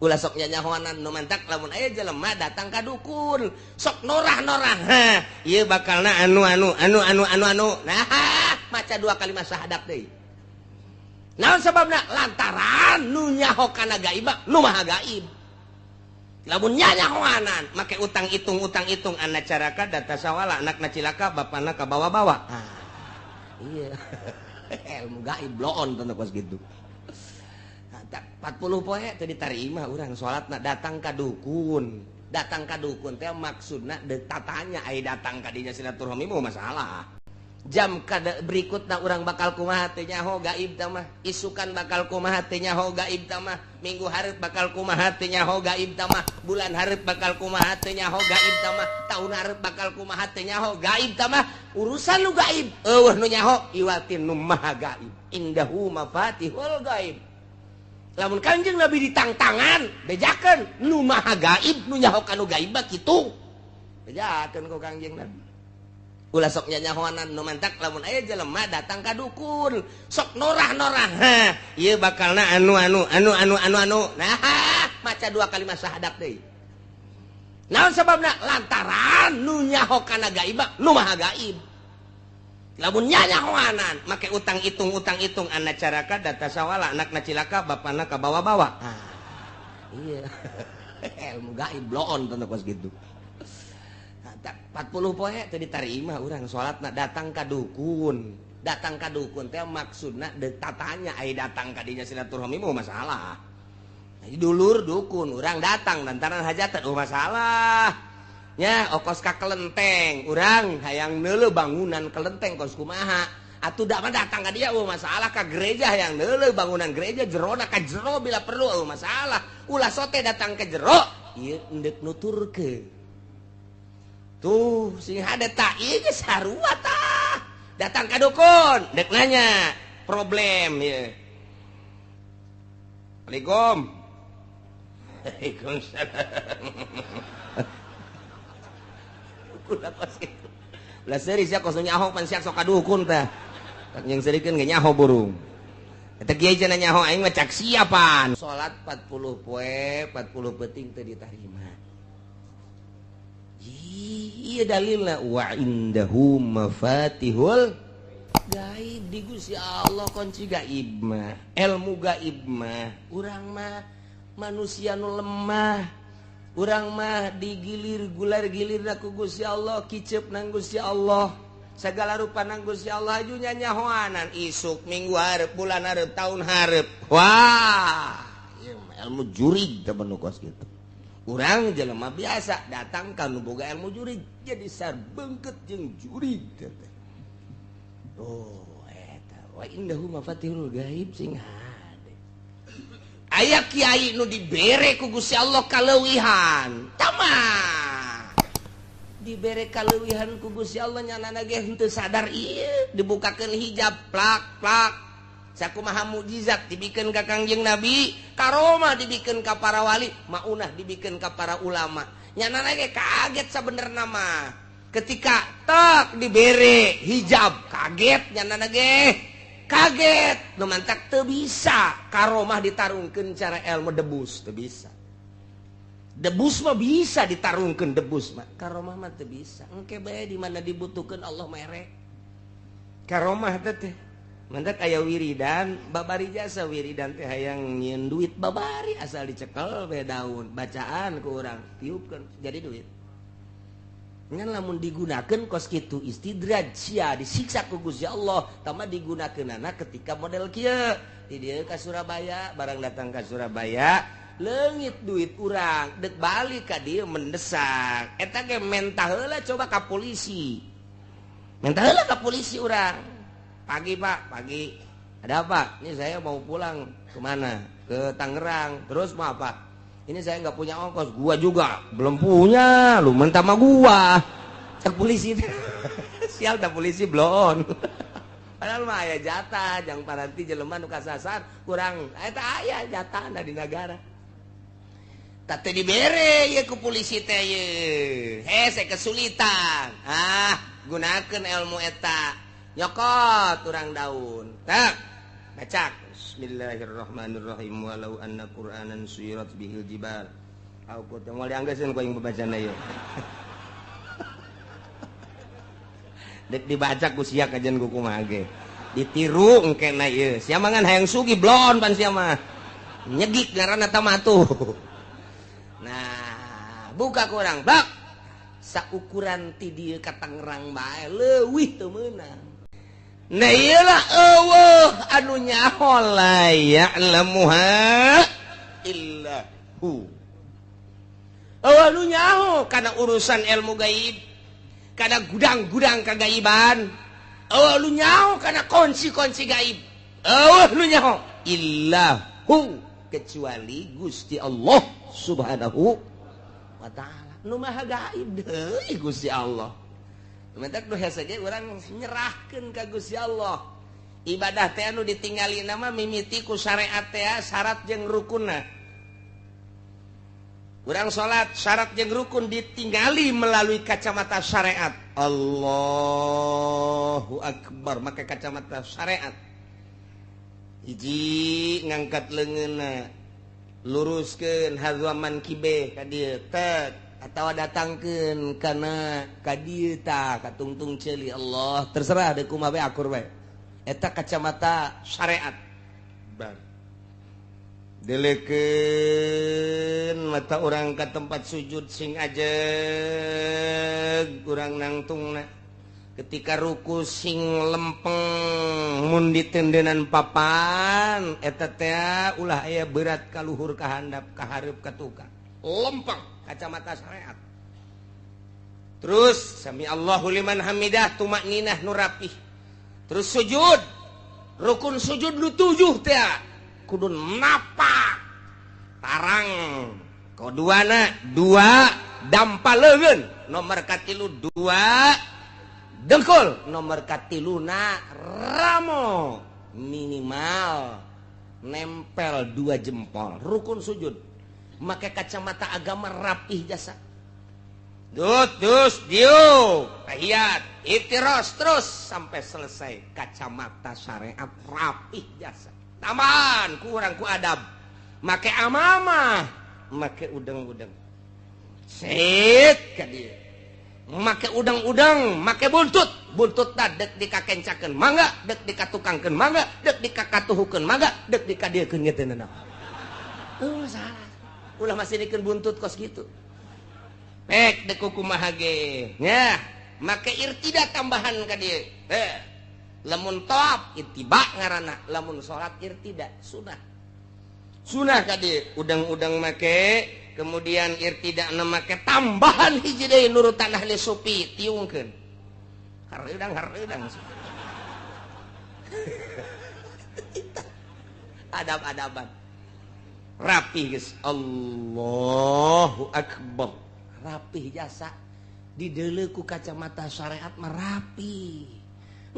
Ulah sok nyanyahoanan nu mantak lamun aya jelema datang ka dukun sok norah-norah, ha ieu bakalna anu anu anu anu anu anu, nah maca dua kalimat syahadat deui. Naon sababna? Lantaran nu nyaho kana gaib nu maha gaib. Lamun nyanyahoanan make utang hitung utang hitung, anak caraka data sawala, anakna cilaka, bapana kabawa-bawa. Ah, iya ilmu gaib bloon tentu kos gitu. 40 poe teu ditarima urang salatna datang ka dukun. Datang ka dukun teh maksudna deuk tatanya, ai datang ka dinya silaturahmi mah masalah. Jam kada berikutna urang bakal kumaha teh nyaho gaib tah mah, isukan bakal kumaha teh nyaho gaib tah mah, minggu hareup bakal kumaha teh nyaho gaib tah mah, bulan hareup bakal kumaha teh nyaho gaib tah mah, tahun hareup bakal kumaha teh nyaho gaib tah mah. Urusan nu gaib eueuh nu nyaho iwatin nu maha gaib. Indahu mafatihul gaib. Lamun Kanjeng Nabi ditangtangan bejakeun nu maha gaib nu nyaho kanu gaib mah kitu. Bejakeun ku Kanjeng Nabi. Ulah sok nyanyahoanan nu mantak lamun aya jelema datang ka dukun sok norah-norah, ha ieu bakalna anu anu anu anu anu anu, nah maca dua kalimat syahadat deui. Naon sababna? Lantaran nu nyaho kana gaib nu maha gaib. Lamun nyanyahoanan make utang hitung utang hitung, anak caraka data sawala, anakna cilaka, bapana kabawa-bawa. Ah, iya ilmu gaib bloon tentu kos gitu. 40 poe teu ditarima urang salatna datang ka dukun. Datang ka dukun teh maksudna deuk tatanya, ai datang ka dinya silaturahmi mah masalah. Dulur dukun urang datang lantaran hajatan oh masalah. Nya okos ka kelenteng urang hayang neuleuh bangunan kelenteng kos kumaha. Atuh da mah datang ka dia oh masalah, ka gereja hayang neuleuh bangunan gereja jerona ka jero bila perlu oh masalah. Ulah sote datang ke jero ieu endek nuturkeun. Tuh sing hade ta ieu geus sarua tah. Datang ka dukun dek nanya problem ieu. Assalamualaikum. Waalaikumsalam. Ulah kos kitu. Ulah seuri sia kos nyaho pan sia sok ka dukun tah. Tak jeung seurikeun ge nyaho burung. Eta kiai cenah nyaho aing mah cak siapan. Salat 40 poe, 40 peuting teu ditarima. Iya dalilna wa indahu mafatihul gaib, di Gusti Allah kunci gaib mah, ilmu gaib mah. Urang mah manusia nu lemah, urang mah digilir gular gilir ku Gusti Allah, kicep nang Gusti Allah, segala rupa nang Gusti Allah aju nyanyahoanan isuk minggu hareup bulan hareup tahun hareup. Wah, ieu mah ilmu jurig teh nu kos kitu. Urang jelema biasa datang ka nu boga ilmu jurig jadi sarbengket jeung jurig teh. Oh eta wa indahu mafatihul gaib sing hade. Aya kiai nu dibere ku Gusti Allah kaleuwihan. Tama. Dibere kaleuwihan ku Gusti Allah nyanana ge henteu sadar ieu dibukakeun hijab plak plak. Sakumaha mukjizat dibikeun ka Kangjeng Nabi, karomah dibikeun ka para wali, maunah dibikeun ka para ulama. Nyanana ge kaget sabenerna mah. Ketika tek dibere hijab kaget nyanana ge. Kaget, nu mantak teu bisa karomah ditarungkeun cara ilmu debus, teu bisa. Debus mah bisa ditarungkeun debus mah, karomah mah teu bisa. Engke bae di mana dibutuhkeun Allah mere. Karomah teh mantak aya wiridan, babari jasa wiridan teh hayang nyieun duit babari asal dicekel bae daun, bacaan ku urang tiupkeun jadi duit. Ngan lamun digunakeun kos kitu istidraj sia disiksa ku Gusti Allah, tama digunakeunana ketika model kieu. Di dieu ka Surabaya, barang datang ka Surabaya, leungit duit urang, dek balik ka dieu mendesak. Eta ge mentah heula coba ka polisi. Mentah heula ka polisi urang. Pagi Pak, pagi. Ada apa? Ini saya mau pulang kemana? Ke Tangerang. Terus mau apa? Ini saya nggak punya ongkos. Gua juga belum punya. Lu mentah sama gua. Cek polisi. Sial dah polisi blon. Padahal mah aya jatah, jang paranti jelema nu kasasar kurang. Eta aya jatah di negara. Tah teu dibere ye ku polisi teh ye. Hese kesulitan. Ah, gunakeun ilmu eta. Nyokot urang daun. Tak. Baca Bismillahirrahmanirrahim walau anna Qur'anan suyirat bihil jibal. Aku teh moal dianggeuskeun ku aing babacana ieu. Dek dibaca ku sia kajian ku kumaha ge. Ditiru engkena ieu. Sia mah ngan hayang sugih blon pan sia mah. Nyegik ngaranna tamatuh. Nah, buka ku urang bak. Saukuran ti dieu ka Tangerang bae leuwih teu meunang. Nah iyalah eueuh anu nyaho la ya'lamuha illa hu. Eueuh anu nyaho kana urusan ilmu gaib, kana gudang-gudang kagaiban. Eueuh anu nyaho kana kunci-kunci gaib. Eueuh anu nyaho illa hu, kecuali Gusti Allah Subhanahu wa taala. Nu maha gaib deui Gusti Allah. Mentak nu hese ge urang nyerahkeun ka Gusti Allah. Ibadah teh anu ditinggali nama mimiti ku syariat teh syarat jeung rukunna. Urang salat syarat jeung rukun ditinggali melalui kacamata syariat. Allahu akbar make kacamata syariat. Hiji ngangkat leungeunna, luruskeun hadzaman kibe ka dieu tek atau datangkeun kana ka dieu tah katungtung ceuli Allah terserah deui kumaha bae akur bae eta kacamata syariat. Bar delekeun mata urang ka tempat sujud sing ajeg urang nangtungna ketika ruku sing lempeng mun ditendenan papan eta teh ulah aya berat ka luhur ka handap ka hareup ka tukang lempeng kacamata syariat. Terus sami Allahu liman hamidah tumakninah nu rapih. Terus sujud rukun sujud nu 7 teh kudu napak tarang koduana 2 dampa leungeun nomor katilu 2 dengkul nomor katiluna ramo minimal nempel 2 jempol rukun sujud. Make kacamata agama rapih jasa. Dut dus diu tahiyat itiros terus sampai selesai kacamata syariat rapih jasa. Tambahan kurang ku adab make amamah make udang-udang sit ka dieu make udang-udang make buntut buntut ta dek dikakencakeun mangga dek dikatukangkeun mangga dek dikakatuhukeun mangga dek dikadiekeun ge teu nanaon. Oh salah ulah masih dikeun buntut kos gitu. Pek dek kumaha ge nya make irtida tambahan ka dieu. Lamun tawaf ittiba ngaranna, lamun salat irtida sunah. Sunah ka dieu udang-udang make kemudian irtida na make tambahan hiji deui nurutan ahli sufi tiungkeun. Hareudang hareudang. Adab-adaban. Rapih geus Allahu akbar. Rapih jasa dideuleu ku kacamata syariat mah rapi.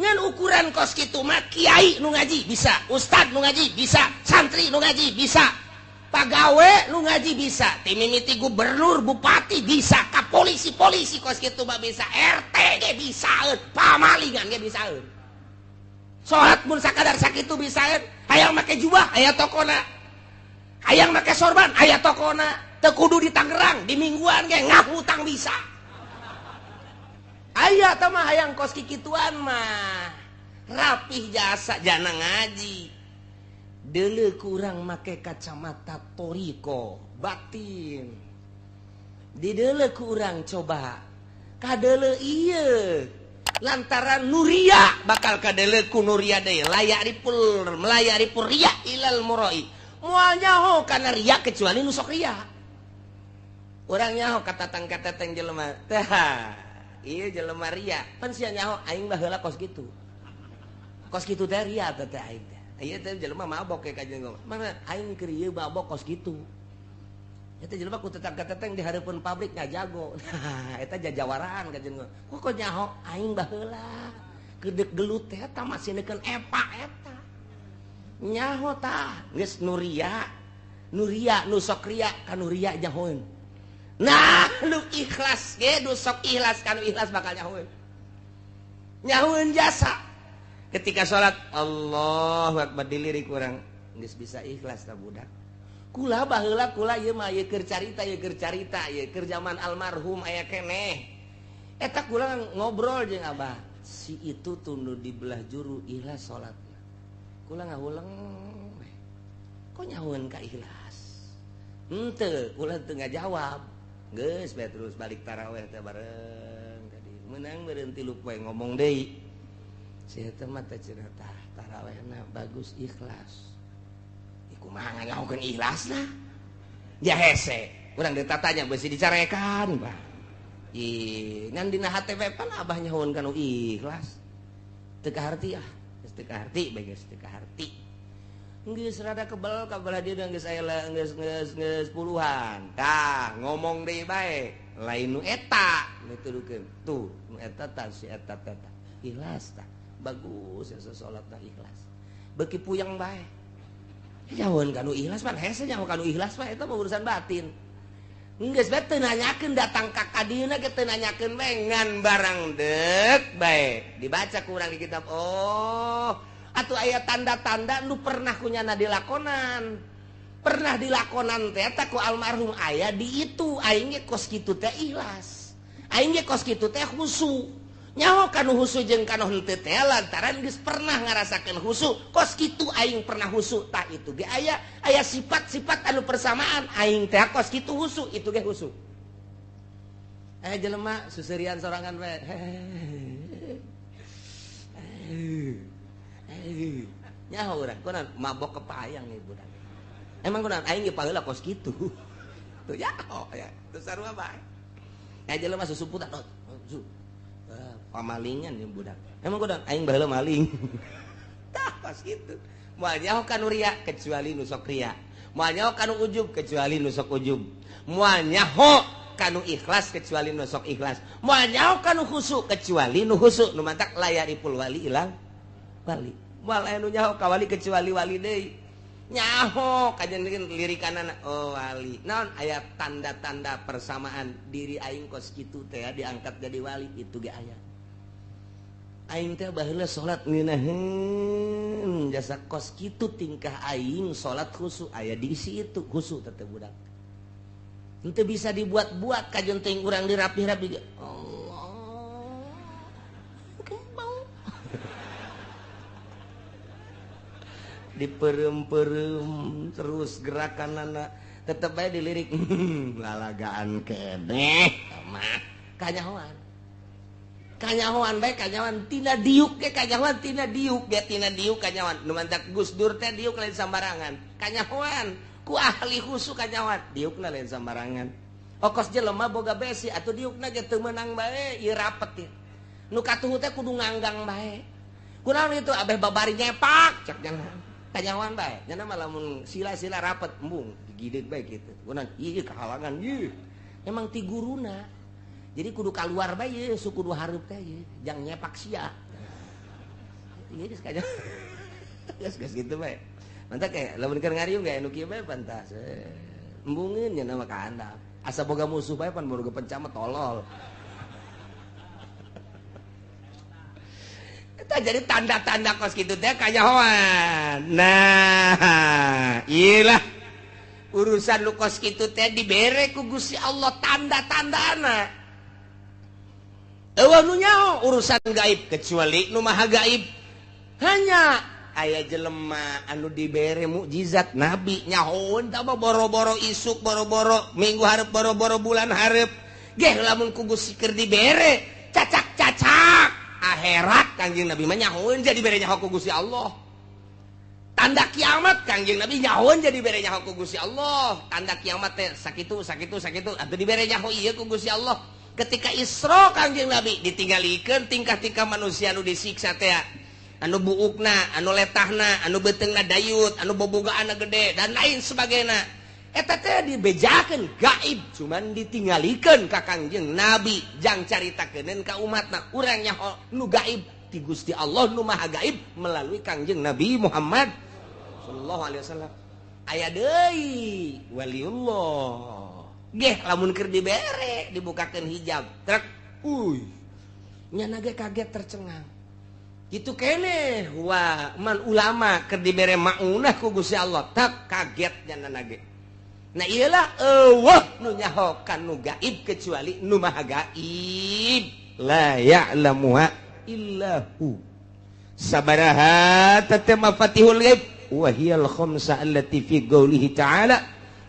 Ngan ukuran kos kitu mah kiai nu ngaji bisa, ustad nu ngaji bisa, santri nu ngaji bisa, pagawe nu ngaji bisa, ti mimiti gubernur, bupati bisa, ka polisi-polisi kos kitu mah bisa, RT ge bisaeun, pamalingan ge bisaeun. Salat mun sakadar sakitu bisaeun, hayang make jubah aya tokona. Hayang make sorban aya tokona, teu kudu di Tangerang, di mingguan ge ngahutang bisa. Aya tah mah hayang kos kikituan mah. Rapih jasa jana ngaji. Deuleu kurang make kacamata toriko batin. Dideuleu kurang coba. Kadeuleu ieu. Lantaran nuria bakal kadeuleu ku nuria deui. Layak ripul melayari pur riya ilal muroi. Moal nyaho kana riya kecuali nu sok riya. Urang nyaho katatang-katatang jelema. Tah. Iya jelema ria, pan sia nyaho aing baheula kos kitu. Kos kitu teh ria teh aing teh. Ieu teh jelema mabok ka jeung mana aing keur ieu mabok kos kitu. Eta jelema ku tetang-teteng di hareupeun pabrik ngajago. Nah, eta jajawaraan ka jeung kok nyaho aing baheula keur deuk gelut teh eta masih neukeun epa eta. Nyaho tah geus nu ria, nu ria nu sok ria ka nu ria nyahoeun. Nah, lu ikhlas ge, nu sok ikhlas kan ikhlas bakal nyahoeun. Nyahoeun jasa. Ketika salat Allahu akbar dilirik urang geus bisa ikhlas ta budak. Kula baheula kula ieu mah ieu keur carita ieu keur carita ieu keur zaman almarhum aya keneh. Eta kula ngobrol jeung abah. Si itu tunduh di belah juru ikhlas salatna. Kula ngahuleng we. Kok nyahoeun ka ikhlas? Henteu, kula teu ngajawab. Geus bae terus balik taraweh teh bareng tadi. Meunang meureun 3 poe ngomong deui. Si eta mah teh cenah tah tarawehna bagus ikhlas. Kumaha nganyahokeun ikhlasna? Ya hese, urang ditatanya beusi dicarekan, Pak. Ih, ngan dina hate we pan abah nyahoeun kana ikhlas. Teu kaharti ah, geus teu kaharti bae geus teu kaharti. Geus rada kebel ka belah dieu geus aya geus geus geus puluhan. Tah, ngomong deui bae, lain nu eta dituduhkeun. Tuh, nu eta tah si eta teh. Ikhlas tah. Bagus ya salatna ikhlas. Beuki puyeng bae. Nyahoeun kanu ikhlas pan hese nyaho kanu ikhlas mah eta mah urusan batin. Geus bae teu nanyakeun datang ka kadieuna ge teu nanyakeun bae ngan barang deuk bae. Dibaca ku urang di kitab. Oh, atuh aya tanda-tanda nu pernah kunyana dilakonan. Pernah dilakonan teh eta ku almarhum aya di itu aing ge kos kitu teh ikhlas. Aing ge kos kitu teh khusu. Nyaho kanu husu jeung kanu henteu teh lantaran geus pernah ngarasakeun husu kos kitu aing pernah husu tah itu ge aya aya sifat-sifat anu persamaan aing teh kos kitu husu itu ge husu. Aya jelema suserian sorangan we. Nyaho urang kunaon mabok kepayang ieu budak. Emang kunaon aing ge paheula kos kitu. Tuh nyaho ya teu sarua bae. Aya jelema susumputan pamalingan yang budak. Emang kudu aing baheula maling. Tah pas kitu. Moal nyaho kanu ria kecuali nu sok ria. Moal nyaho kanu ujub kecuali nu sok ujub. Moal nyaho kanu ikhlas kecuali nu sok ikhlas. Moal nyaho kanu khusu kecuali nu khusu. Nu mantak layaripul wali ilang wali. Moal aya nu nyaho ka wali kecuali wali deui. Nyaho kajen lirikanana oh wali. Naon aya tanda-tanda persamaan diri aing kos kitu teh diangkat jadi wali itu ge aya. Aing teh baheula salat ngeunaheun jasa kos kitu tingkah aing salat khusu aya di situ khusu teh budak. Henteu bisa dibuat-buat kajen teuing urang dirapih-rapi ge. Allah. Bau. Diperem-perem terus gerakanana tetep bae dilirik lalagaan keneh mah kanyahoan. Kanyahoan bae kanyahoan tina diuk ge kanyahoan tina diuk ge tina diuk kanyahoan nu mantak Gus Dur teh diuk lain sambarangan kanyahoan ku ahli khusu kanyahoan diukna lain sambarangan okos jelema boga besi atuh diukna ge teu meunang bae ieu rapet ieu nu katuhu teh kudu nganggang bae kunaon itu abeh babari nyepak cek jangan kanyahoan bae nya mah lamun sila-sila rapet embung digideug bae kitu kunaon ieu kahalangan ieu emang ti guruna. Jadi kudu keluar bae ye, su kudu hareup teh ye, jang nyepak sia. Ieu geus kanya. Geus geus kitu bae. Mantap kayak lamun keur ngariung ge anu kieu bae pantas. Embungeun nya nama ka handap. Asa boga musuh bae pan boga pencama tolol. Eta jadi tanda-tanda kos kitu teh kanyahoan. Nah, ieu lah urusan lu kos kitu teh dibere ku Gusti Allah tanda-tandana. Eueuh nu nyaho urusan gaib kecuali nu maha gaib. Hanya aya jelema anu dibere mukjizat nabi nyahoeun tah boro-boro isuk boro-boro minggu hareup boro-boro bulan hareup. Geh lamun ku Gusti keur dibere cacak-cacak akhirat Kangjeng Nabi mah nyahoeun jadi bere nyaho ku Gusti Allah. Tanda kiamat Kangjeng Nabi nyahoeun jadi bere nyaho ku Gusti Allah. Tanda kiamat teh sakitu sakitu sakitu atuh dibere nyaho ieu ku Gusti Allah. Ketika Isra Kangjeng Nabi ditinggalikeun tingkah-tingkah manusia anu disiksa teh anu buukna, anu letahna, anu beuteungna dayut, anu bobogaanna gede dan lain sebagainya. Eta teh dibejakeun gaib cuman ditinggalikeun ka Kangjeng Nabi jang caritakeun ka umatna urang nyaho nu gaib ti Gusti Allah nu Maha Gaib melalui Kangjeng Nabi Muhammad sallallahu alaihi wasallam. Aya deui waliullah. Geh lamun keur dibere dibukakeun hijab trek uy nyana ge kaget tercengang. Kitu keneh wa man ulama keur dibere maunah ku Gusti Allah tak kaget nya nage. Nah iyalah eueuh nu nyaho ka nu gaib kecuali nu maha gaib, la ya'lamuha illa hu. Sabaraha teh mafatihul ghaib? Wa hiyal khamsa allati fi qoulihi ta'ala.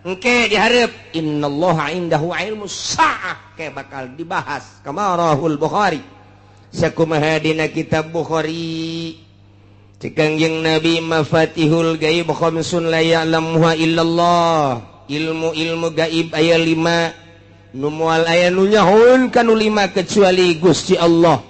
Engke dihareup innallaha indahu ilmus saah, ke bakal dibahas kama rawahul Bukhari, sakumaha dina kitab Bukhari. Cek Kangjeng Nabi, mafatihul gaib khamsun la ya'lamuha illallah. Ilmu-ilmu gaib aya lima, nu moal aya nu nyahoeun kanu lima kecuali Gusti Allah.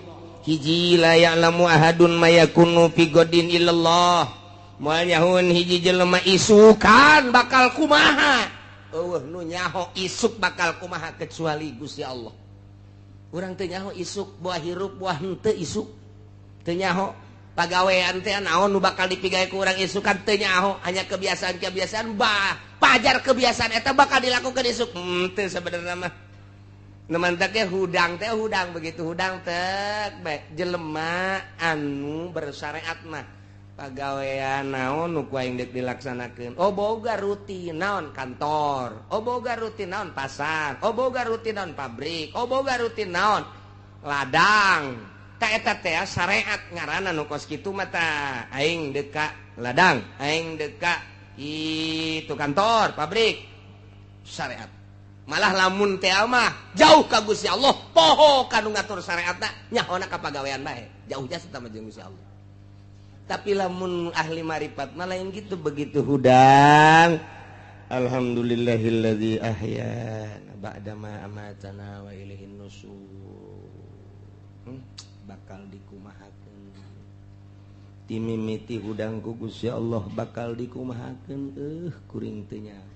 Hiji, la ya'lamu ahadun ma yakunu fi ghadin illallah. Moal nyahoeun hiji jelema isukan bakal kumaha. Eueuh nu nyaho isuk bakal kumaha kecuali Gusti Allah. Urang teu nyaho isuk buah hirup buah henteu, isuk teu nyaho. Pagawean teh naon nu bakal dipigawe ku urang isukan teu nyaho, hanya kebiasaan-kebiasaan bah pajar kebiasaan eta bakal dilakukan isuk teu sebenarnya mah. Nu mantak ge hudang teh hudang, begitu hudang teh bae jelema anu bersyariat mah pagawean naon nu ku aing deuk dilaksanakeun. Oh, boga rutin naon kantor, oh boga rutin naon pasar, oh boga rutin naon pabrik, oh boga rutin naon ladang. Tak eta teh syariat ngaranna nu kos kitu mah. Tah, aing deuk ka ladang, aing deuk ka itu kantor, pabrik, syariat. Malah lamun teh mah jauh ka Gusti Allah, poho kanu ngatur syariatna, nyahona ka pagawean bae, jauh jasa mah jeung Gusti Allah. Tapi lamun ahli marifat mah lain gitu. Begitu hudang, alhamdulillahilladzi ahyana ba'da ma amatana wa ilaihin nusur. Bakal dikumahakeun timimiti hudang ku Gusti Allah, bakal dikumahakeun, kuring teu nyaho.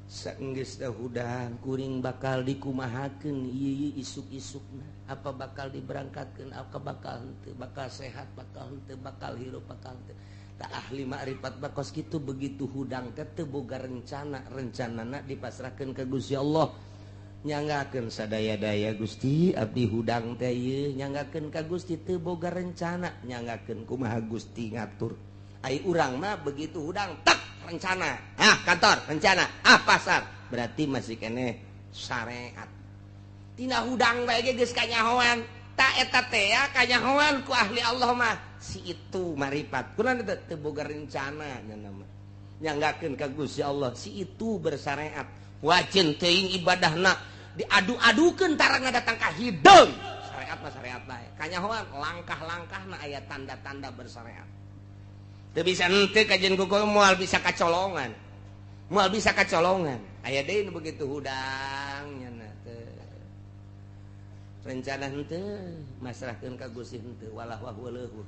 Saenggeus hudang kuring bakal dikumahakeun ieu isuk-isukna, apa bakal diberangkatkeun, apa bakal henteu, bakal sehat bakal henteu, bakal hirup bakal henteu. Tak ahli makrifat bakos kitu, begitu hudang teh teu boga rencana, rencanana dipasrahkeun ka Gusti Allah. Nyanggakeun sadaya-daya, Gusti, abdi hudang teh ieu nyanggakeun ka Gusti, teu boga rencana, nyanggakeun kumaha Gusti ngatur. Ai urang mah begitu hudang tak rencana, ah kantor rencana, ah pasar, berarti masih keneh syariat. Tina hudang bae ge geus kanyahoan. Tak eta teh ya kanyahoan ku ahli Allah mah, si itu marifat kunaon teh teu boga rencana nya mah, nyanggakeun ka Gusti Allah. Si itu bersyariat, wajin teuing ibadahna diadu-adukeun tarangna datang ka hideung. Syariat mah syariat bae, kanyahoan langkah-langkahna aya tanda-tanda bersyariat. Teu bisa henteu kajian kuku, moal bisa kacolongan, moal bisa kacolongan. Aya deui nu begitu hudang nya teu rencana henteu, masrahkeun ka Gusti henteu, walah wah leuhur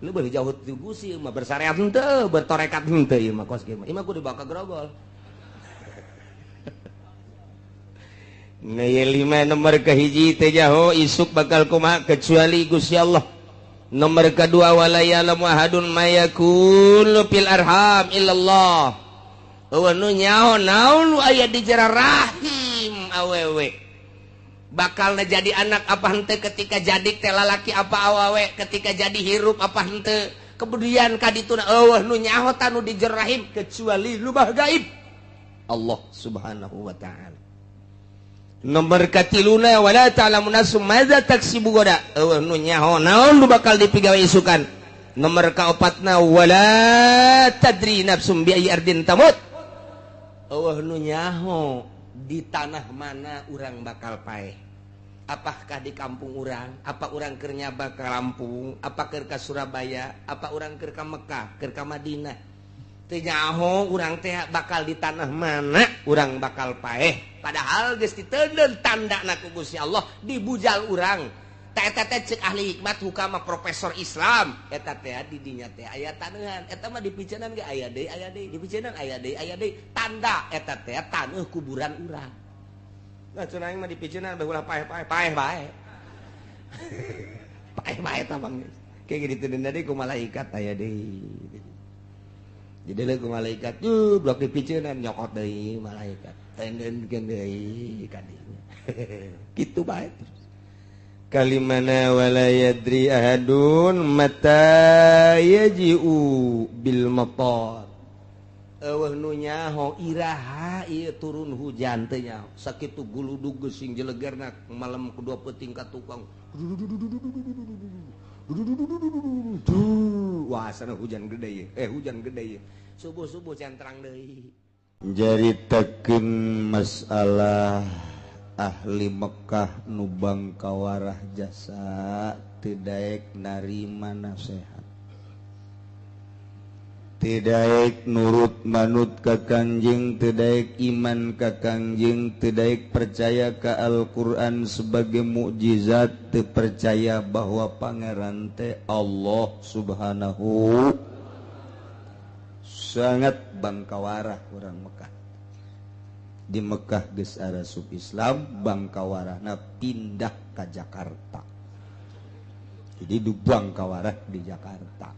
leuwih jauh ti Gusti mah, bersyariat henteu, bertorekat henteu. Ieu mah kos kieu mah, ieu mah kudu dibawa ka grogol. Nah, lima nomor kehiji teu nyaho isuk bakal kumaha kecuali Gusti Allah. Nomor kedua, wala ya'lamu ahadun ma yakunu fil arham illallah. Eueuh nu nyaho naon nu aya di jero rahim awewe. Bakal jadi anak apa henteu ketika jadi teh, lalaki apa awewe, ketika jadi hirup apa henteu. Kemudian kadituna eueuh nu nyaho tanu di jero rahim kecuali nu maha gaib, Allah Subhanahu wa taala. Nomor katiluna, wala ta'lamu nafsum madza taksibu ghadan. Eueuh nu nyaho naon nu bakal dipigawe isukan. Nomor kaopatna, wala tadri nafsum bi ayyi ardin tamut. Eueuh nu nyaho di tanah mana urang bakal paeh, apakah di kampung urang, apa urang keur nyaba ka Lampung, apa keur ka Surabaya, apa urang keur ka Mekah, keur ka Madinah. Teu nyaho urang teh bakal di tanah mana urang bakal paeh, padahal geus diteundeun tandana ku Gusti Allah dibujal urang. Ta eta teh cek ahli hikmat, hukama, profesor Islam, eta teh di dinya teh aya taneuhan. Eta mah dipiceunan ge aya deui, aya deui, dipiceunan aya deui, aya deui, tanda eta teh taneuh kuburan urang. Nah, cenah aing mah dipiceunan bae ulah paeh-paeh, paeh bae, paeh bae eta bang. Kayak gitu deui ku malaikat, aya deui. Jadi ku malaikat tuh blok dipiceunan, nyokot deui malaikat, tendenkeun deui ka dinya, kitu bae terus. Kalimana wala yadri ahadun mata yaji'u bil matar. Eueuh nu nyaho iraha ieu turun hujan teh nyaho. Sakitu guludug geus sing jelegerna malam kedua peuting ka tukang. Wah, sana hujan gede ye. Hujan gede ye. Subuh-subuh can terang deui. Jaritakeun masalah ahli Mekkah nu bangkawarah jasa teu daek narima nasehat, teu daek nurut manut ka Kangjeng, teu daek iman ka Kangjeng, teu daek percaya ka Al-Qur'an sebagai mukjizat, teu percaya bahwa pangeran teh Allah Subhanahu. Sangat bangkawarah orang Mekah. Di Mekah geus arasup Islam, bangkawarahna pindah ke Jakarta. Jadi du bangkawarah di Jakarta.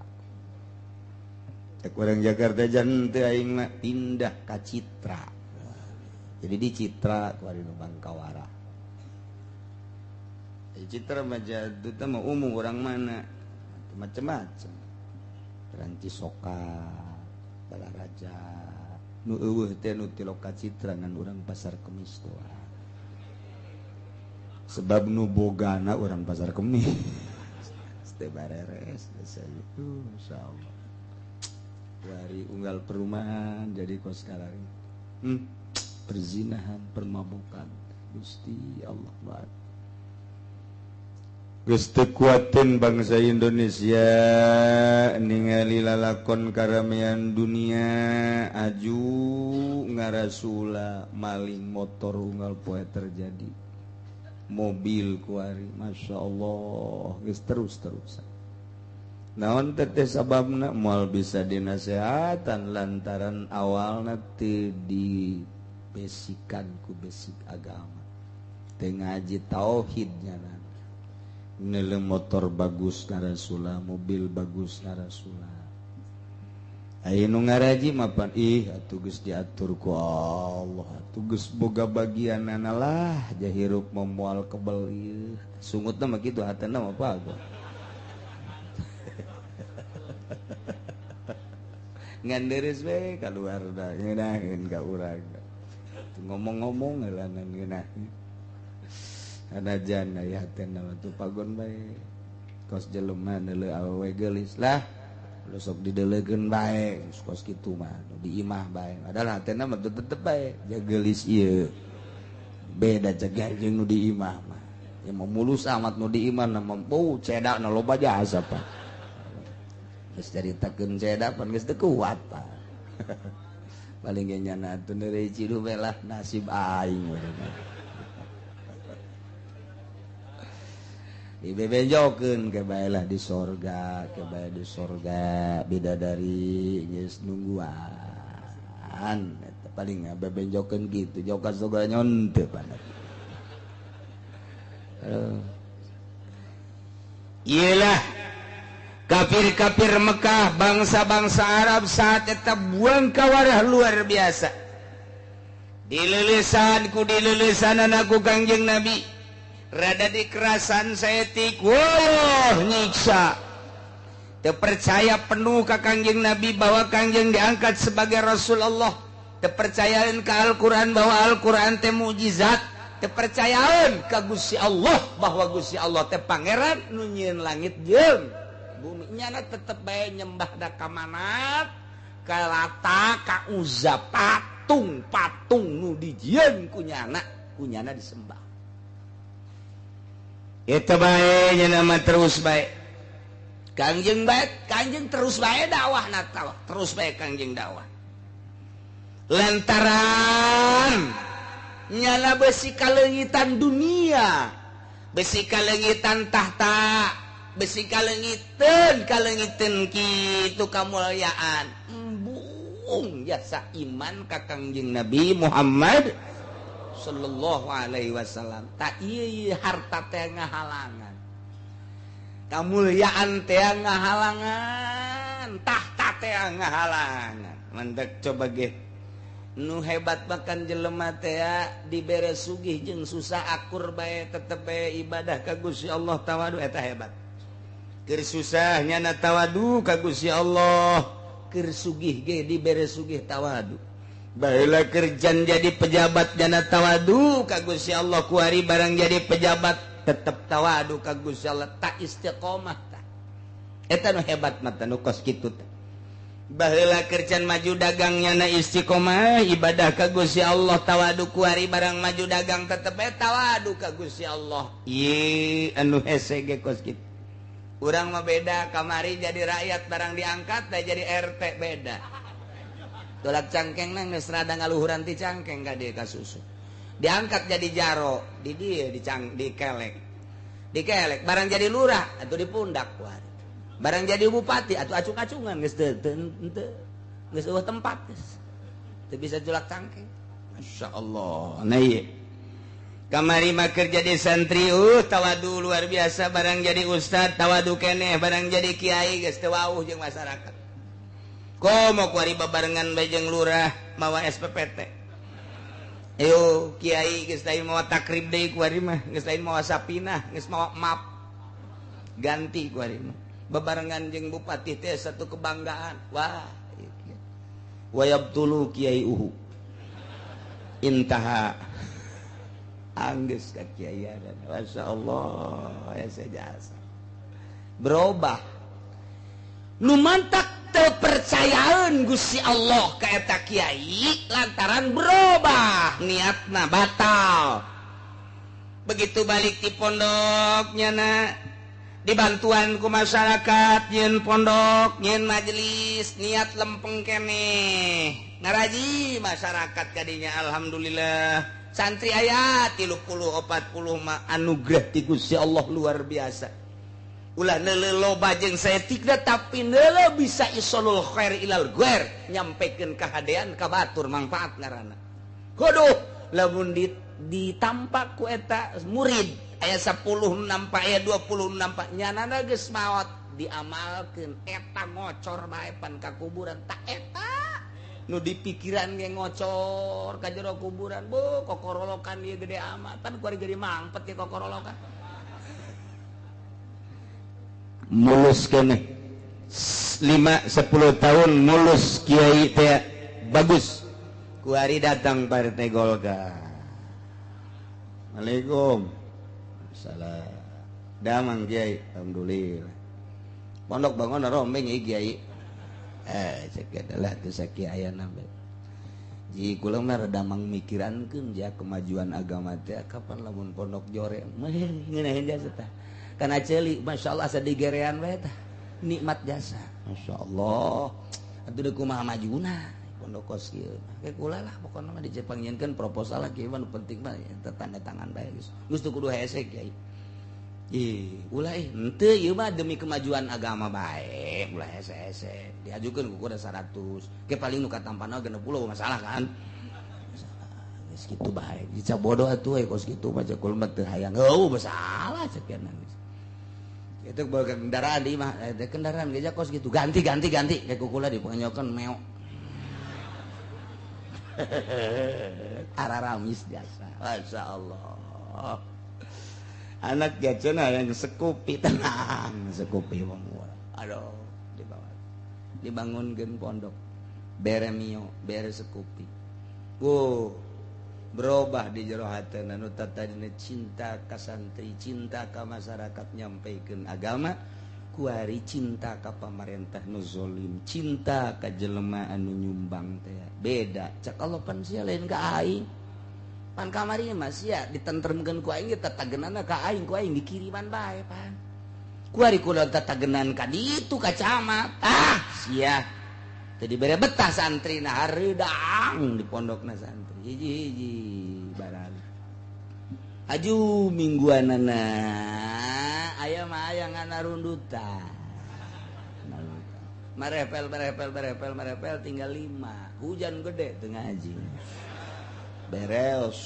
Cek orang Jakarta jan teu aing mah pindah ka Citra. Jadi di Citra kuari nu bangkawarah. Di Citra mah jadut mah umum orang mana macam-macam. Orang Cisoka, Balaraja, nu eueuh teh nu ti Loka Citra ngan urang Pasar Kemis doang. Sebab nu bogana urang Pasar Kemis. Teu bareres insyaallah. Dari unggal perumahan jadi kos sekarang. Perzinahan, permabukan. Gusti Allah banget. Geus teu kuateun bangsa Indonesia ningali lalakon karamean dunia aju ngarasula maling motor unggal poe terjadi, mobil kuari, Masya Allah, geus terus-terusan. Naon teh sababna? Moal bisa dinasehatan lantaran awalna teu dibesikan ku basic agama, teu ngaji tauhidnya. Nele motor bagus ngarasula, mobil bagus ngarasula. Aya nu ngaraji mapan ih atuh geus diatur ku Allah, atuh geus boga bagianana lah, jahirup moal kebel ieu. Sungutna mah kitu hatena mah pago. Ngan deres we kaluar da ngeunaheun ka urang. Ngomong-ngomong heula ngeunaheun. Anajan aya hatena mah tuh pagon bae. Kos jelema neuleuh awewe geulis lah. Lu sok dideleukeun bae, kos kitu mah di imah bae. Padahal hatena mah tetep bae ja geulis ieu. Beda cegah jeung nu di imah mah. Ya mah mulus amat nu di imah na mampu cedakna loba jasa pak. Geus caritakeun cedak pan geus teu kuat pak. Paling ge nyana atuh neureuy ciduh we lah nasib aing we. Dibebejokeun ke bae lah di sorga, ke bae di sorga bidadari geus nungguan. Eta paling bebejokeun kitu jauh ka surga nyonte panat. Iyalah kafir-kafir Mekah, bangsa-bangsa Arab saat eta buang kawarah luar biasa. Dilelesan ku dilelesan ku Kangjeng Nabi. Rada dikerasan saeutik, wah nyiksa. Terpercaya penuh ka Kangjeng Nabi bahwa Kangjeng diangkat sebagai Rasul Allah. Terpercayaan ke Al-Quran bahwa Al-Quran teh mukjizat. Terpercayaan ka Gusti Allah bahwa Gusti Allah teh pangeran nu nyieun langit jeung bumi. Nyana tetep bae nyembah da ka Manat, ka Lata, ka Uzza, patung-patung nu dijieun ku nyana, ku nyana disembah. Eta bae nya nama terus bae. Kangjeng bae, Kangjeng terus bae dakwah na terus bae Kangjeng dakwah. Lantaran nyala besi kaleungitan dunia, besi kaleungitan tahta, besi kaleungiteun kaleungiteun kitu kamulyaan. Embung jasa iman ka Kangjeng Nabi Muhammad sallallahu alaihi wasallam. Tak ieu harta teh ngahalangan, kamulyaan teh ngahalangan, tahta teh ngahalangan. Mandek coba ge Nu hebat makan jelema teh dibere sugih jeung susah akur bae tetep bae ibadah ka Gusti Allah tawadu eta hebat. Keur susah nyana tawadu ka Gusti Allah, keur sugih ge dibere sugih tawadu. Baheula kerjan jadi pejabat nyana tawadu ka Gusti Allah, kuari barang jadi pejabat tetep tawadu ka Gusti Allah, tak istiqomah tah. Eta nu hebat mah nu kos kitu teh. Baheula kerjaan maju dagangnya na istiqomah ibadah ka Gusti Allah tawadu, kuari barang maju dagang tetep bae tawadu ka Gusti Allah. Ieu anu hese ge kos kitu. Urang mah beda, kamari jadi rakyat barang diangkat teh jadi RT beda. Tolak cangkeng nang geus rada ngaluhuran ti cangkeng ka dieu ka susu. Diangkat jadi jaro, di dieu dikelek. Dikelek barang jadi lurah atuh dipundak kuari. Barang jadi bupati atau acung-acungan geus teu geus eueuh tempat geus teu bisa julak cangkeng. Masya Allah. Nah ieu kamari mah keur jadi santri tawadu luar biasa, barang jadi ustad tawadu keneh, barang jadi kiai geus teu wauh jeung masyarakat. Komo kuari babarengan bae jeung lurah mawa SPPT. Ayo kiai geus lain mawa takrib deui kuari mah, geus lain mawa sapinah, geus mawa map. Ganti kuari mah. Bebarengan jeung bupati teh satu kebanggaan. Wah, wayabtulu kiai uhu intaha anggeus ka kiai. Masya Allah, ya jasa berubah nu mantak teu percayaan Gusti Allah ka eta kiai lantaran berubah niatna batal. Begitu balik di pondoknya na dibantuan ku masyarakat nyeun pondok nyeun majelis niat lempeng keneh ngaraji masyarakat kadinya. Alhamdulillah santri aya 30 40 mah anugerah ti Gusti Allah luar biasa. Ulah neuleuh loba jeung saeutikna tapi neuleuh bisa isolul khair ilal ghair, nyampekeun kahadean ka batur mangfaat ngaranna. Kuduh lamun ditampak ku eta murid aya 10 nampak aya 20 nampak nyanana geus maot diamalkeun eta ngocor bae pan ka kuburan tak eta nu dipikiran ge ngocor ka jero kuburan bu kokorolokan ieu gede amat pan kuari gede mangpet ye kokorolokan mulus keneh 5 10 tahun mulus kiai teh bagus kuari datang partai Golkar. Assalamualaikum. Salah damang kiai, alhamdulillah pondok bangun rombeng ieu kiai. Cek adalah teu sakiayana bae. Ji kula mah rada mangmikirankeun ja kemajuan agama teh kapan lamun pondok jore mah ngeunaheun jasa tah. Kana ceuli masyaallah asa digerean bae tah. Nikmat jasa. Masyaallah. Atuh deui kumaha majuna pondok kos kieu. Ke kula lah pokona mah dicepangieunkeun proposal lah kieu mah nu penting mah tanda tangan bae geus. Geus teu kudu hese kiai. Ih, ulah henteu ieu mah demi kemajuan agama bae, ulah hese-hese. Diajukeun ku kuda 100. Ke paling nu katampana 60 masalah kan. Masalah. Geus kitu bae. Dica bodoh atuh we kos kitu mah cek kula mah teu hayang. Heuh masalah cek geus. Itu bawa kendaraan di mah, kendaraan geus kos kitu. Ganti ganti ganti ke ku kula dipenyokeun meok. Araramis jasa. Masya Allah. Anak jajana yang sekupi tenang, sekupi wong. Aduh, dibawa. Dibangunkeun pondok. Bere mio, bere sekupi. Wuh, berubah di jero hatena nu tadina cinta ka santri, cinta ka masyarakat nyampaikan agama, kuari cinta ka pamarentah nu zolim, cinta ka jelema anu nyumbang teh. Beda, cak Allah pan sia lain ka aing. Pan kamari mah sia ditentremkeun ku aing tatagenanna ka aing, ku aing dikiriman bae pan. Kuari kula tatagenan ka ditu ka camat. Ah, sia. Teu dibere betah santrina hareudang di pondokna santri. Hiji-hiji barang. Aju mingguanana aya mah aya ngana rundutan. Marepel marepel marepel marepel tinggal 5. Hujan gede teu ngaji. Beres.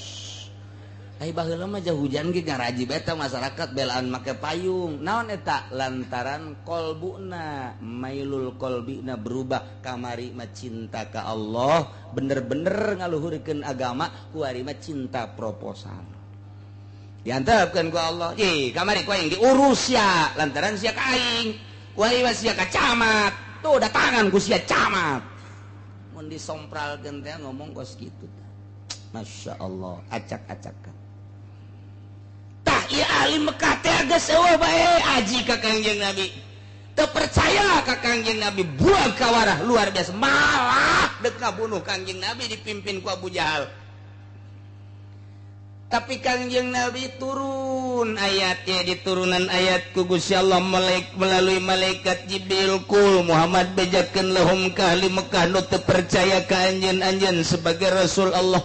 Ai baheula mah jauh hujan ge ngaraji beta masyarakat belaan make payung. Naon eta? Lantaran kolbuna, mailul kolbina berubah kamari mah cinta ka Allah, bener-bener ngaluhurkeun agama, kuari mah cinta proposal. Diantepkeun ku Allah, "Ih, kamari ku aing diurus sia, lantaran sia ka aing. Kuari mah sia ka camat. Tuh datangan ku sia camat." Mun disompralkeun teh ngomong kos kitu. Masya Allah, acak-acakan. Tah ieu ahli Mekah teh geus eueuh bae aji ka Kangjeng Nabi. Teu percaya ka Kangjeng Nabi, buang kawarah luar biasa, malah dek ngabunuh Kangjeng Nabi dipimpin ku Abu Jahal. Tapi Kangjeng Nabi turun ayatnya, diturunan ayat ku Gusti Allah melalui malaikat Jibril, kul Muhammad bejakeun lahum ka ahli Mekah nu teu percaya ka anjeun-anjeun sebagai Rasul Allah.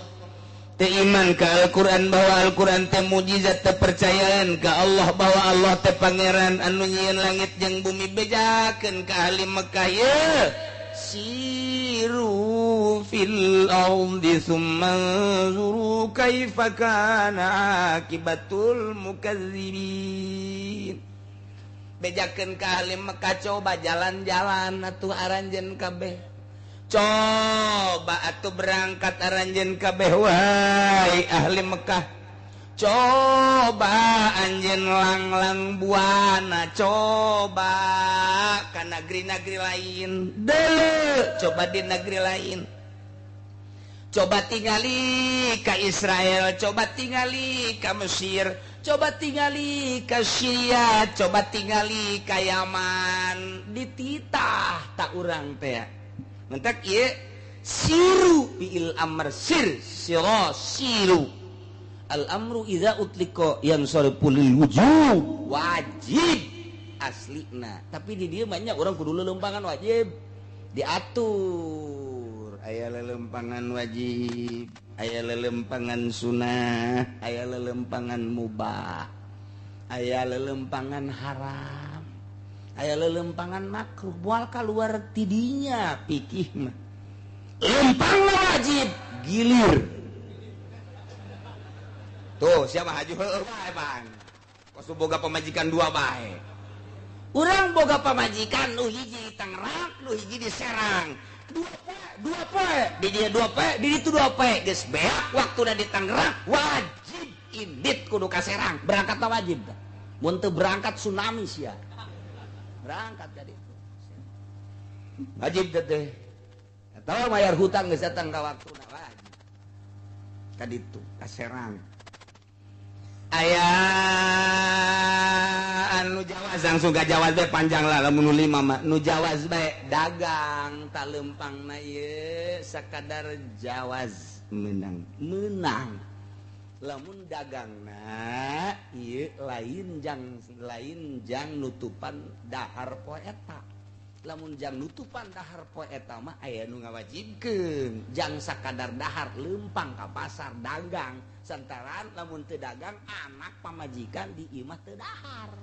Teu iman ka Al-Qur'an bahwa Al-Qur'an teh mujizat, teu percayaan ka Allah bahwa Allah teh pangeran anu nyieun langit jeung bumi, bejakeun ka ahli Mekah ye siru fil ardi thumma anzuru kaifa kana akibatul mukadzibin. Bejakeun ka ahli Mekah coba jalan-jalan atuh aranjeun kabeh. Coba atuh berangkat aranjeun kabeh wahai ahli Mekah. Coba anjeun langlang buana, coba ka negeri-negeri lain. Deuleu coba di negeri lain. Coba tingali ka Israel, coba tingali ka Mesir, coba tingali ka Syria, coba tingali ka Yaman. Dititah tak urang teh. Mentak ieu siru fiil amr sir sira siru. Al amru idza utliqa yansarifu lil wujub, wajib aslina. Tapi di dieu banyak orang kudu lelempangan wajib diatur. Aya lelempangan wajib, aya lelempangan sunah, aya lelempangan mubah, aya lelempangan haram, aya lelempangan makruh. Moal kaluar tidinya pikih mah. Lempang wajib gilir. Tuh siapa haju heueuh bae bang. Kos boga pamajikan dua bae. Urang boga pamajikan nu hiji di Tangerang, nu hiji di Serang. Dua poe, di dia dua poe, di ditu dua poe. Geus beak waktuna di Tangerang, wajib indit kudu ka Serang. Berangkatna wajib tah. Mun teu berangkat tsunami sia. Berangkat ka ditu. Wajib teh. Atawa bayar hutang geus datang ka waktuna wajib. Ka ditu, ka Serang. Aya anu jawaz langsung ka jawaz bae panjang lah lamun nu lima mah. Nu jawaz bae dagang tak lempangna ieu sakadar jawaz menang. Menang. Lamun dagangna ieu lain jang nutupan dahar poe eta. Lamun jang nutupan dahar poe eta mah aya nu ngawajibkeun jang sakadar dahar lempang ka pasar dagang. Santaran lamun teu dagang anak pamajikan di imah teu dahar.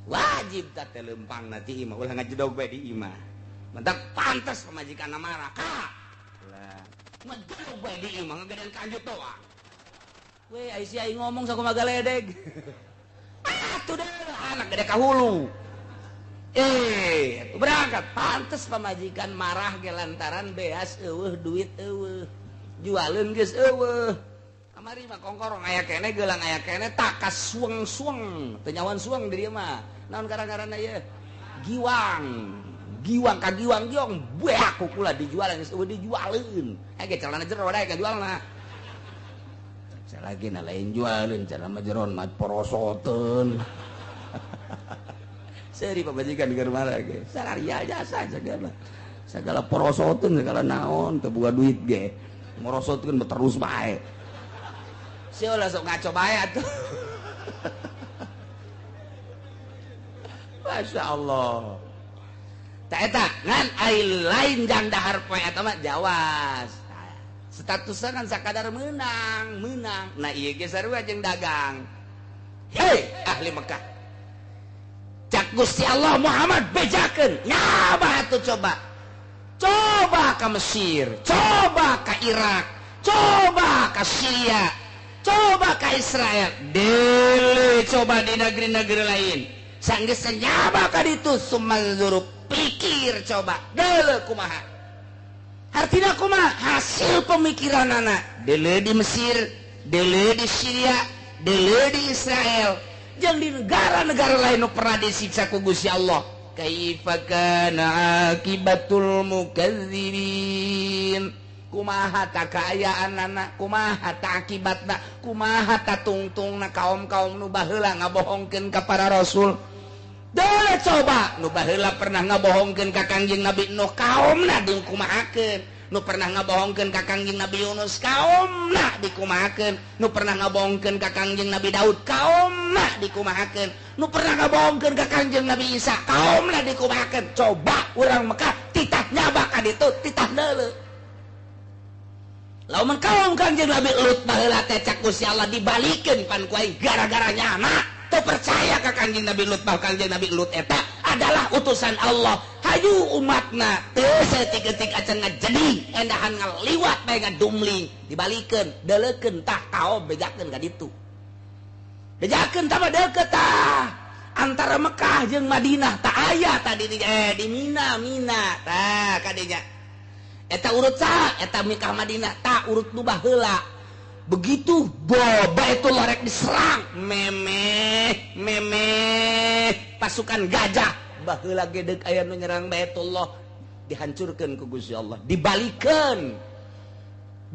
Wajib tah teh lempang na ti imah ulah ngajedog bae di imah. Mentak pantes pamajikanna marah ka. Lah, ngajedog bae di imah ngagedean kanjut doang. Weh, ai sia ngomong sakumaha galedeg. Atuh deh anak gede ka hulu. Berangkat pantes pamajikan marah ge lantaran beas eueuh duit eueuh. Jualeun geus eueuh. Kamari mah kongkorong aya keneh geulang aya keneh takas sueng-sueng teu nyawan sueng di dieu mah. Naon gara-garana ieu? Giwang. Giwang ka giwang giong beak kukula dijualan geus eueuh dijualeun. Aya ge celana jero dae ka jualna. Salagi na lain jualeun celana jeron mah porosoteun. Seri pamajikan keur marah ge. Sararia jasa segala. Segala porosoteun segala naon teu boga duit ge. Morosotkeun terus bae. Sia ulah sok ngaco bae atuh. Masya Allah. Tak eta ngan ai lain jang dahar poe eta mah jawas. Statusna kan sakadar menang, menang. Nah ieu ge sarua jeung dagang. Hei ahli Mekah. Cak Gusti Allah Muhammad bejakeun. Nyaba atuh coba. Coba ka Mesir, coba ka Irak, coba ka Syria. Coba ka Israel, dele coba di negeri-negeri lain. Sanggeus nyaba ka ditu sumanzuru, pikir coba dele kumaha. Artina kumaha hasil pemikiranana dele di Mesir, dele di Syria, dele di Israel, jeung di negara-negara lain nu pernah disiksa ku Gusti Allah. Kaifa kana akibatul mukadzibin? Kumaha ta kaayaanana, kumaha ta akibatna, kumaha ta tungtungna kaum-kaum nu baheula ngabohongkeun ka para rasul. Dele coba nu baheula pernah ngabohongkeun ka Kangjeng Nabi Nuh, kaumna dikumahakeun. Nu pernah ngabohongkeun ka Kangjeng Nabi Yunus, kaumna dikumahakeun. Nu pernah ngabohongkeun ka Kangjeng Nabi Daud, kaumna dikumahakeun. Nu pernah ngabohongkeun ka Kangjeng Nabi Isa, kaumna dikumahakeun. Coba urang Mekah titah nyaba ka ditu, titah deuleu. Lamun kaum Kangjeng Nabi Lut baheula teh cak Gusti Allah dibalikeun pan ku aing gara-gara nyana teu percaya ka Kangjeng Nabi Lut bahwa Kangjeng Nabi Lut eta adalah utusan Allah. Hayu umatna teu saeutik-eutik acan ngajedi endahan ngaliwat bae ngadumling dibalikeun deuleukeun tah kaum bejakeun ka ditu. Bejakeun tah mah deukeut tah antara Mekah jeung Madinah tah aya tadi di Mina Mina tah kadinya. Eta urut saha eta Mekah Madinah tah urut nu baheula. Begitu boba itu lorek diserang memeh memeh pasukan gajah baheula gedeg aya nu nyerang Baitullah dihancurkeun ku Gusti Allah, dibalikeun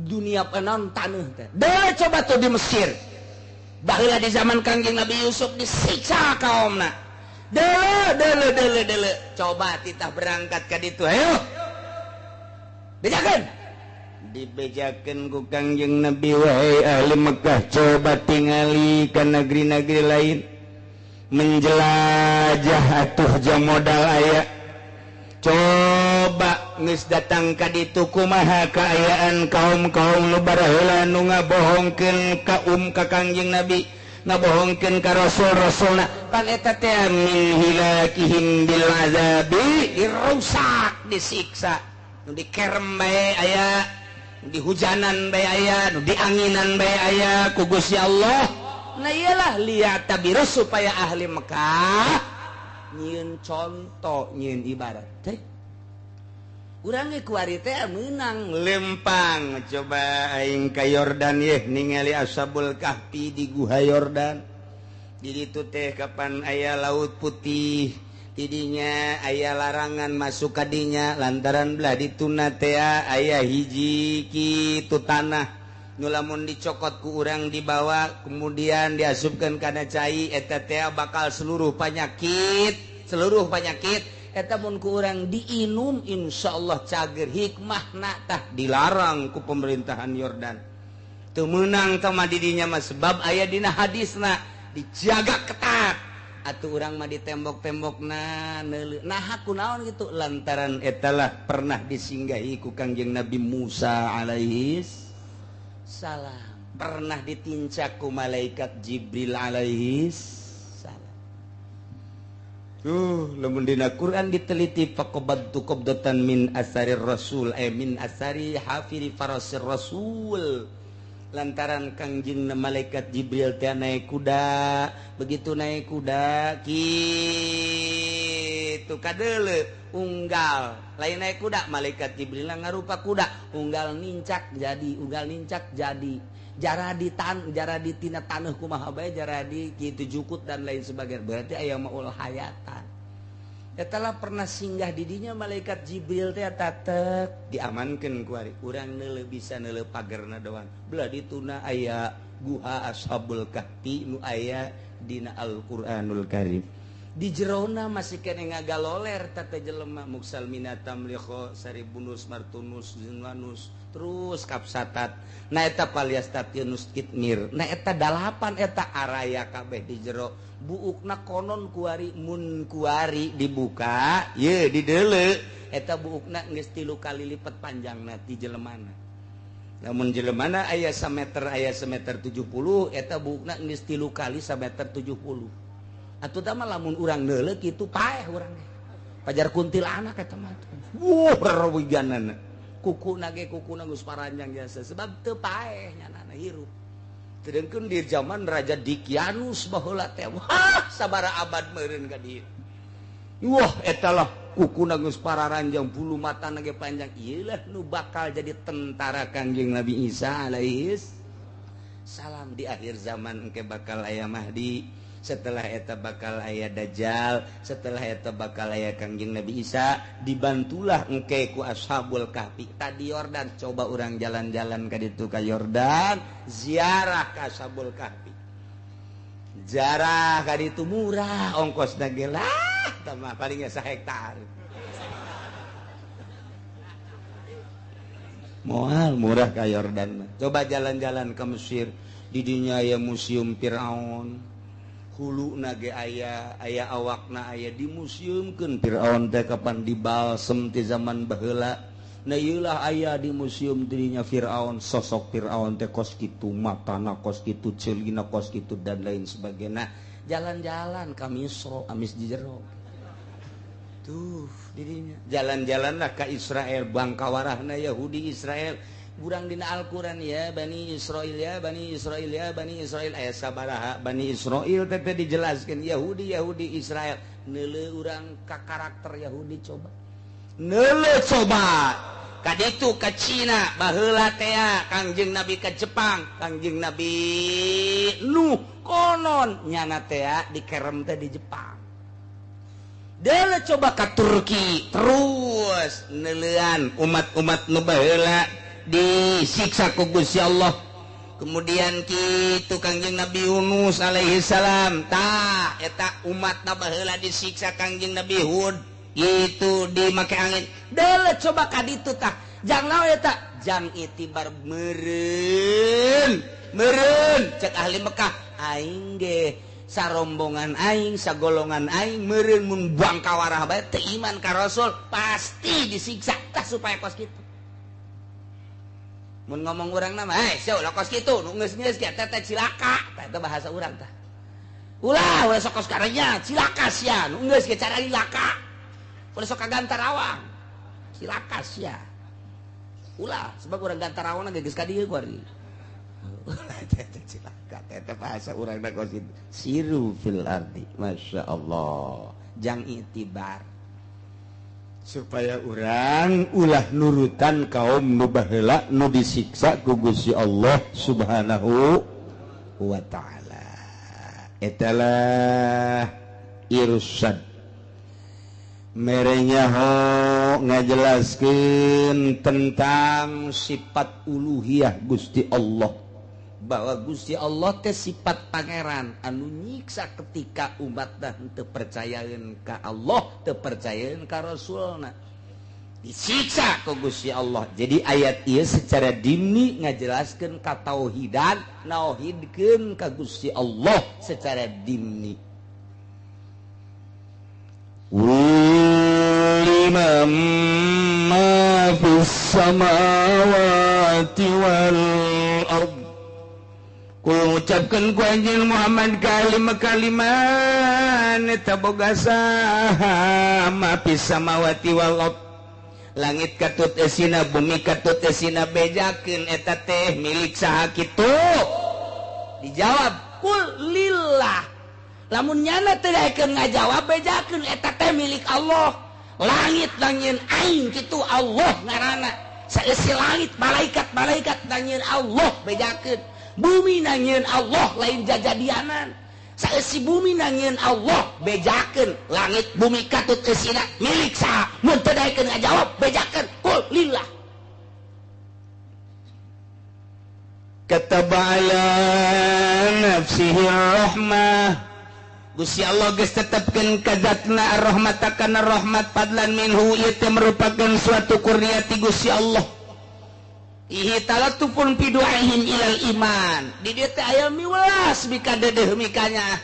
dunia penon taneuh teh. Deui coba tuh di Mesir baheula di zaman Kangjeng Nabi Yusuf disiksa kaumna. Deuleu deuleu deuleu deuleu coba titah berangkat ka ditu, ayo bejakeun. Dibejakeun ku Kangjeng Nabi, wahai ahli Mekah, coba tingali ka negeri-negeri lain menjelajah atuh jam modal aya. Coba geus datang ka ditu kumaha kaayaan kaum-kaum nu baheula nu ngabohongkeun ka ka Kangjeng Nabi, ngabohongkeun ka rasul-rasulna. Pan eta teh min hilakihim bil azabi, dirusak, disiksa, nu dikerem bae aya, nu dihujanan bae aya, nu dianginan bae aya ku Gusti Allah. Nah iyalah lihat tabirus supaya ahli Mekah nyieun contoh, nyieun ibarat teh. Urang ge kuari teh meunang lempang. Coba aing ka Yordan yeh ningali Ashabul Kahfi di Guha Yordan. Di ditu teh kapan aya Laut Putih, tidinya aya larangan masuk kadinya lantaran belah dituna teh aya hiji kitu tanah nu lamun dicokot ku urang dibawa kemudian diasupkeun kana cai eta teh bakal seluruh penyakit, seluruh penyakit eta mun ku urang diinum insyaallah cager. Hikmahna tah dilarang ku pemerintahan Yordan. Teu meunang tah mah didinya mah sebab aya dina hadisna dijaga ketat. Atuh urang mah di tembok-tembokna neuleuh. Nah kunaon gitu lantaran etalah pernah disinggahi ku Kangjeng Nabi Musa alaihis salam, pernah ditincak ku malaikat Jibril alaihis salam. Tuh lamun dina Quran diteliti faqabadtu qabdatan min asarir rasul, min asari hafiri farasir rasul. Lantaran Kangjeng malaikat Jibril teh naik kuda, begitu naik kuda kitu kadeuleu unggal, lain naik kuda malaikat Jibril ngarupa kuda, unggal nincak jadi, unggal nincak jadi, jara di tan, jara di tina taneuh kumaha bae, jara di kitu jukut dan lain sebagainya. Berarti aya maul hayatan. Eta lah pernah singgah di dinya malaikat Jibril teh tatek diamankeun ku ari urang neuleuh bisa neuleuh pagerna doang. Belah dituna aya guha Ashabul Kahfi nu aya dina Al-Qur'anul Karim. Di jerona masih kene ngagaloler tata jelema muksal minatam liho saribunus martunus zinwanus terus kapsatat. Nah eta paliastatinus kitmir. Nah eta dalapan eta araya kabeh di jero. Buukna konon kuari mun kuari dibuka ye dideuleu eta buukna geus 3 kali lipat panjangna ti jelemana. Lamun jelemana aya sameter aya semeter 70 eta buukna geus 3 kali sameter 70. Atuh tah mah lamun urang neuleuh kitu paeh urang ge. Pajar kuntilanak eta mah. Wuh rewiganana. Kukuna ge kukuna geus paranjang jasa sebab teu paeh nyanana hirup. Sedengkeun di zaman Raja Dikianus baheula teh wah sabaraha abad meureun ka dieu. Wah eta lah kukuna geus pararanjang bulu matana ge panjang. Ieu lah nu bakal jadi tentara Kangjeng Nabi Isa alaihis salam di akhir zaman engke bakal aya Mahdi. Setelah eta bakal aya Dajjal, setelah eta bakal aya Kangjeng Nabi Isa, dibantulah engke ku Ashabul Kahfi. Tadi Yordan, coba urang jalan-jalan ka ditu ka Yordan, ziarah ka Ashabul Kahfi. Ziarah ka ditu murah ongkosna ge lah, tah mah paling ge sahektar. Moal murah ka Yordan mah. Coba jalan-jalan ke Mesir, di dinya aya Museum Firaun. Hulu nage aya, aya awakna aya dimuseumkeun Firaun teh kapan dibalsem ti zaman baheula. Nah ieu lah aya di museum dirinya Firaun, sosok Firaun teh kos kitu, matana kos kitu, ceulina kos kitu dan lain sebagainya. Jalan-jalan ka Misro, amis di jero. Tuh dirinya. Jalan-jalanlah ka Israel, bangkawarahna Yahudi Israel. Burang dina Al-Qur'an ya Bani Israil ya Bani Israil ya Bani Israil aya sabaraha Bani Israil teh dijelaskeun Yahudi Yahudi Israel neuleuh urang ka karakter Yahudi coba neuleuh coba ka ditu ka Cina baheula teh Kangjeng Nabi ka Jepang Kangjeng Nabi Nuh konon nyana teh dikerem teh di Jepang. Deuleuh coba ka Turki terus neuleuan umat-umat nu baheula disiksa ku Gusti Allah. Kemudian kitu Kangjeng Nabi Yunus alaihi salam tah eta umatna baheula disiksa Kangjeng Nabi Hud gitu dimake angin. Deuleuh coba ka ditu tah jang naon eta jang itibar meureun meureun cek ahli Mekah aing ge sarombongan aing sagolongan aing meureun mun buang kawarah bae teu iman ka Rasul pasti disiksa tah supaya kos kitu. Mun ngomong urang nama, eh, sia ulah kos kitu, nu geus-geus ge teh cilaka, tah eta bahasa urang tah. Ulah, ulah sok kos karenya, cilaka sia, nu geus ge cara cilaka. Ulah sok ka Gantarawang. Cilaka sia. Ulah, sebab urang Gantarawang ge geus ka dieu kuari. Ulah teh cilaka, teh bahasa urang na kos kitu. Siru fil ardi, Masya Allah. Jang itibar. Supaya urang ulah nurutan kaum nu baheula nu disiksa ku Gusti Allah Subhanahu wa ta'ala. Etalah irsad merenya ho ngajelaskeun tentang sifat uluhiyah Gusti Allah, bahwa Gusti Allah teh sifat pangeran anu nyiksa ketika umatna teu percayaeun ka Allah, teu percayaeun ka Rasulna, disiksa ku Gusti Allah. Jadi ayat ieu secara dini ngajelaskeun ka tauhidan, nauhidkeun ka Gusti Allah secara dimni. Liman ma fis samawati wal ardh. Ku ucapkan ku anjeun Muhammad kalima-kaliman eta boga saha ma fis samawati wal ardh. Langit katut esina, bumi katut esina, bejakeun eta teh milik saha kitu? Dijawab kul lillah. Lamun nyana teu daekeun ngajawab bejakeun eta teh milik Allah. Langit nangieun aing kitu Allah ngaranna. Saeusi langit malaikat-malaikat nangieun Allah bejakeun. Bumi nangieun Allah lain jajadianan. Saeusi bumi nangieun Allah bejakeun. Langit bumi katut eusina milik saha? Mun teu daekeun ngajawab bejakeun kul lillah. Kataba ala nafsihi rahmah. Gusti Allah geus tetepkeun ka zatna ar-rahmat kana rahmat fadlan minhu ieu teh merupakan suatu kurnia ti Gusti Allah. Ihi talatufun fi du'aihim ilal iman. Di dieu teh aya miwelas mika dedeuh mikanya.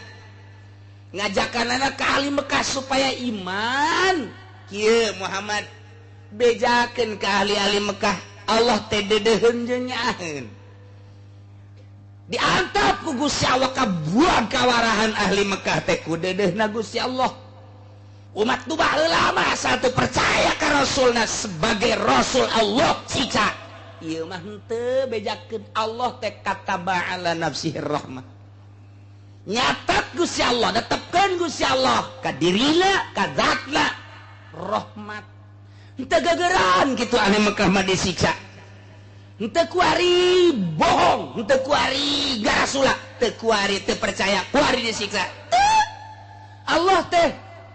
Ngajakanana ka ahli Mekah supaya iman. Kieu Muhammad bejakeun ka ahli-ahli Mekah, Allah teh dedeuheun jeung nyaaheun. Diantap ku Gusti Allah kabuang kawarahan ahli Mekah teh ku dedeuhna Gusti Allah. Umat nu baheula mah asal teu percaya ka Rasulna sebagai Rasul Allah siksa. Ieu mah henteu bejakeun Allah teh kataba ala nafsihi rahmah. Nyatat Gusti Allah, netepkeun Gusti Allah ka dirina, ka zatna rahmat. Henteu gegeran kitu ane Mekah mah disiksa. Henteu kuari bohong, henteu kuari garasula, teu kuari teu percaya, kuari disiksa. Allah teh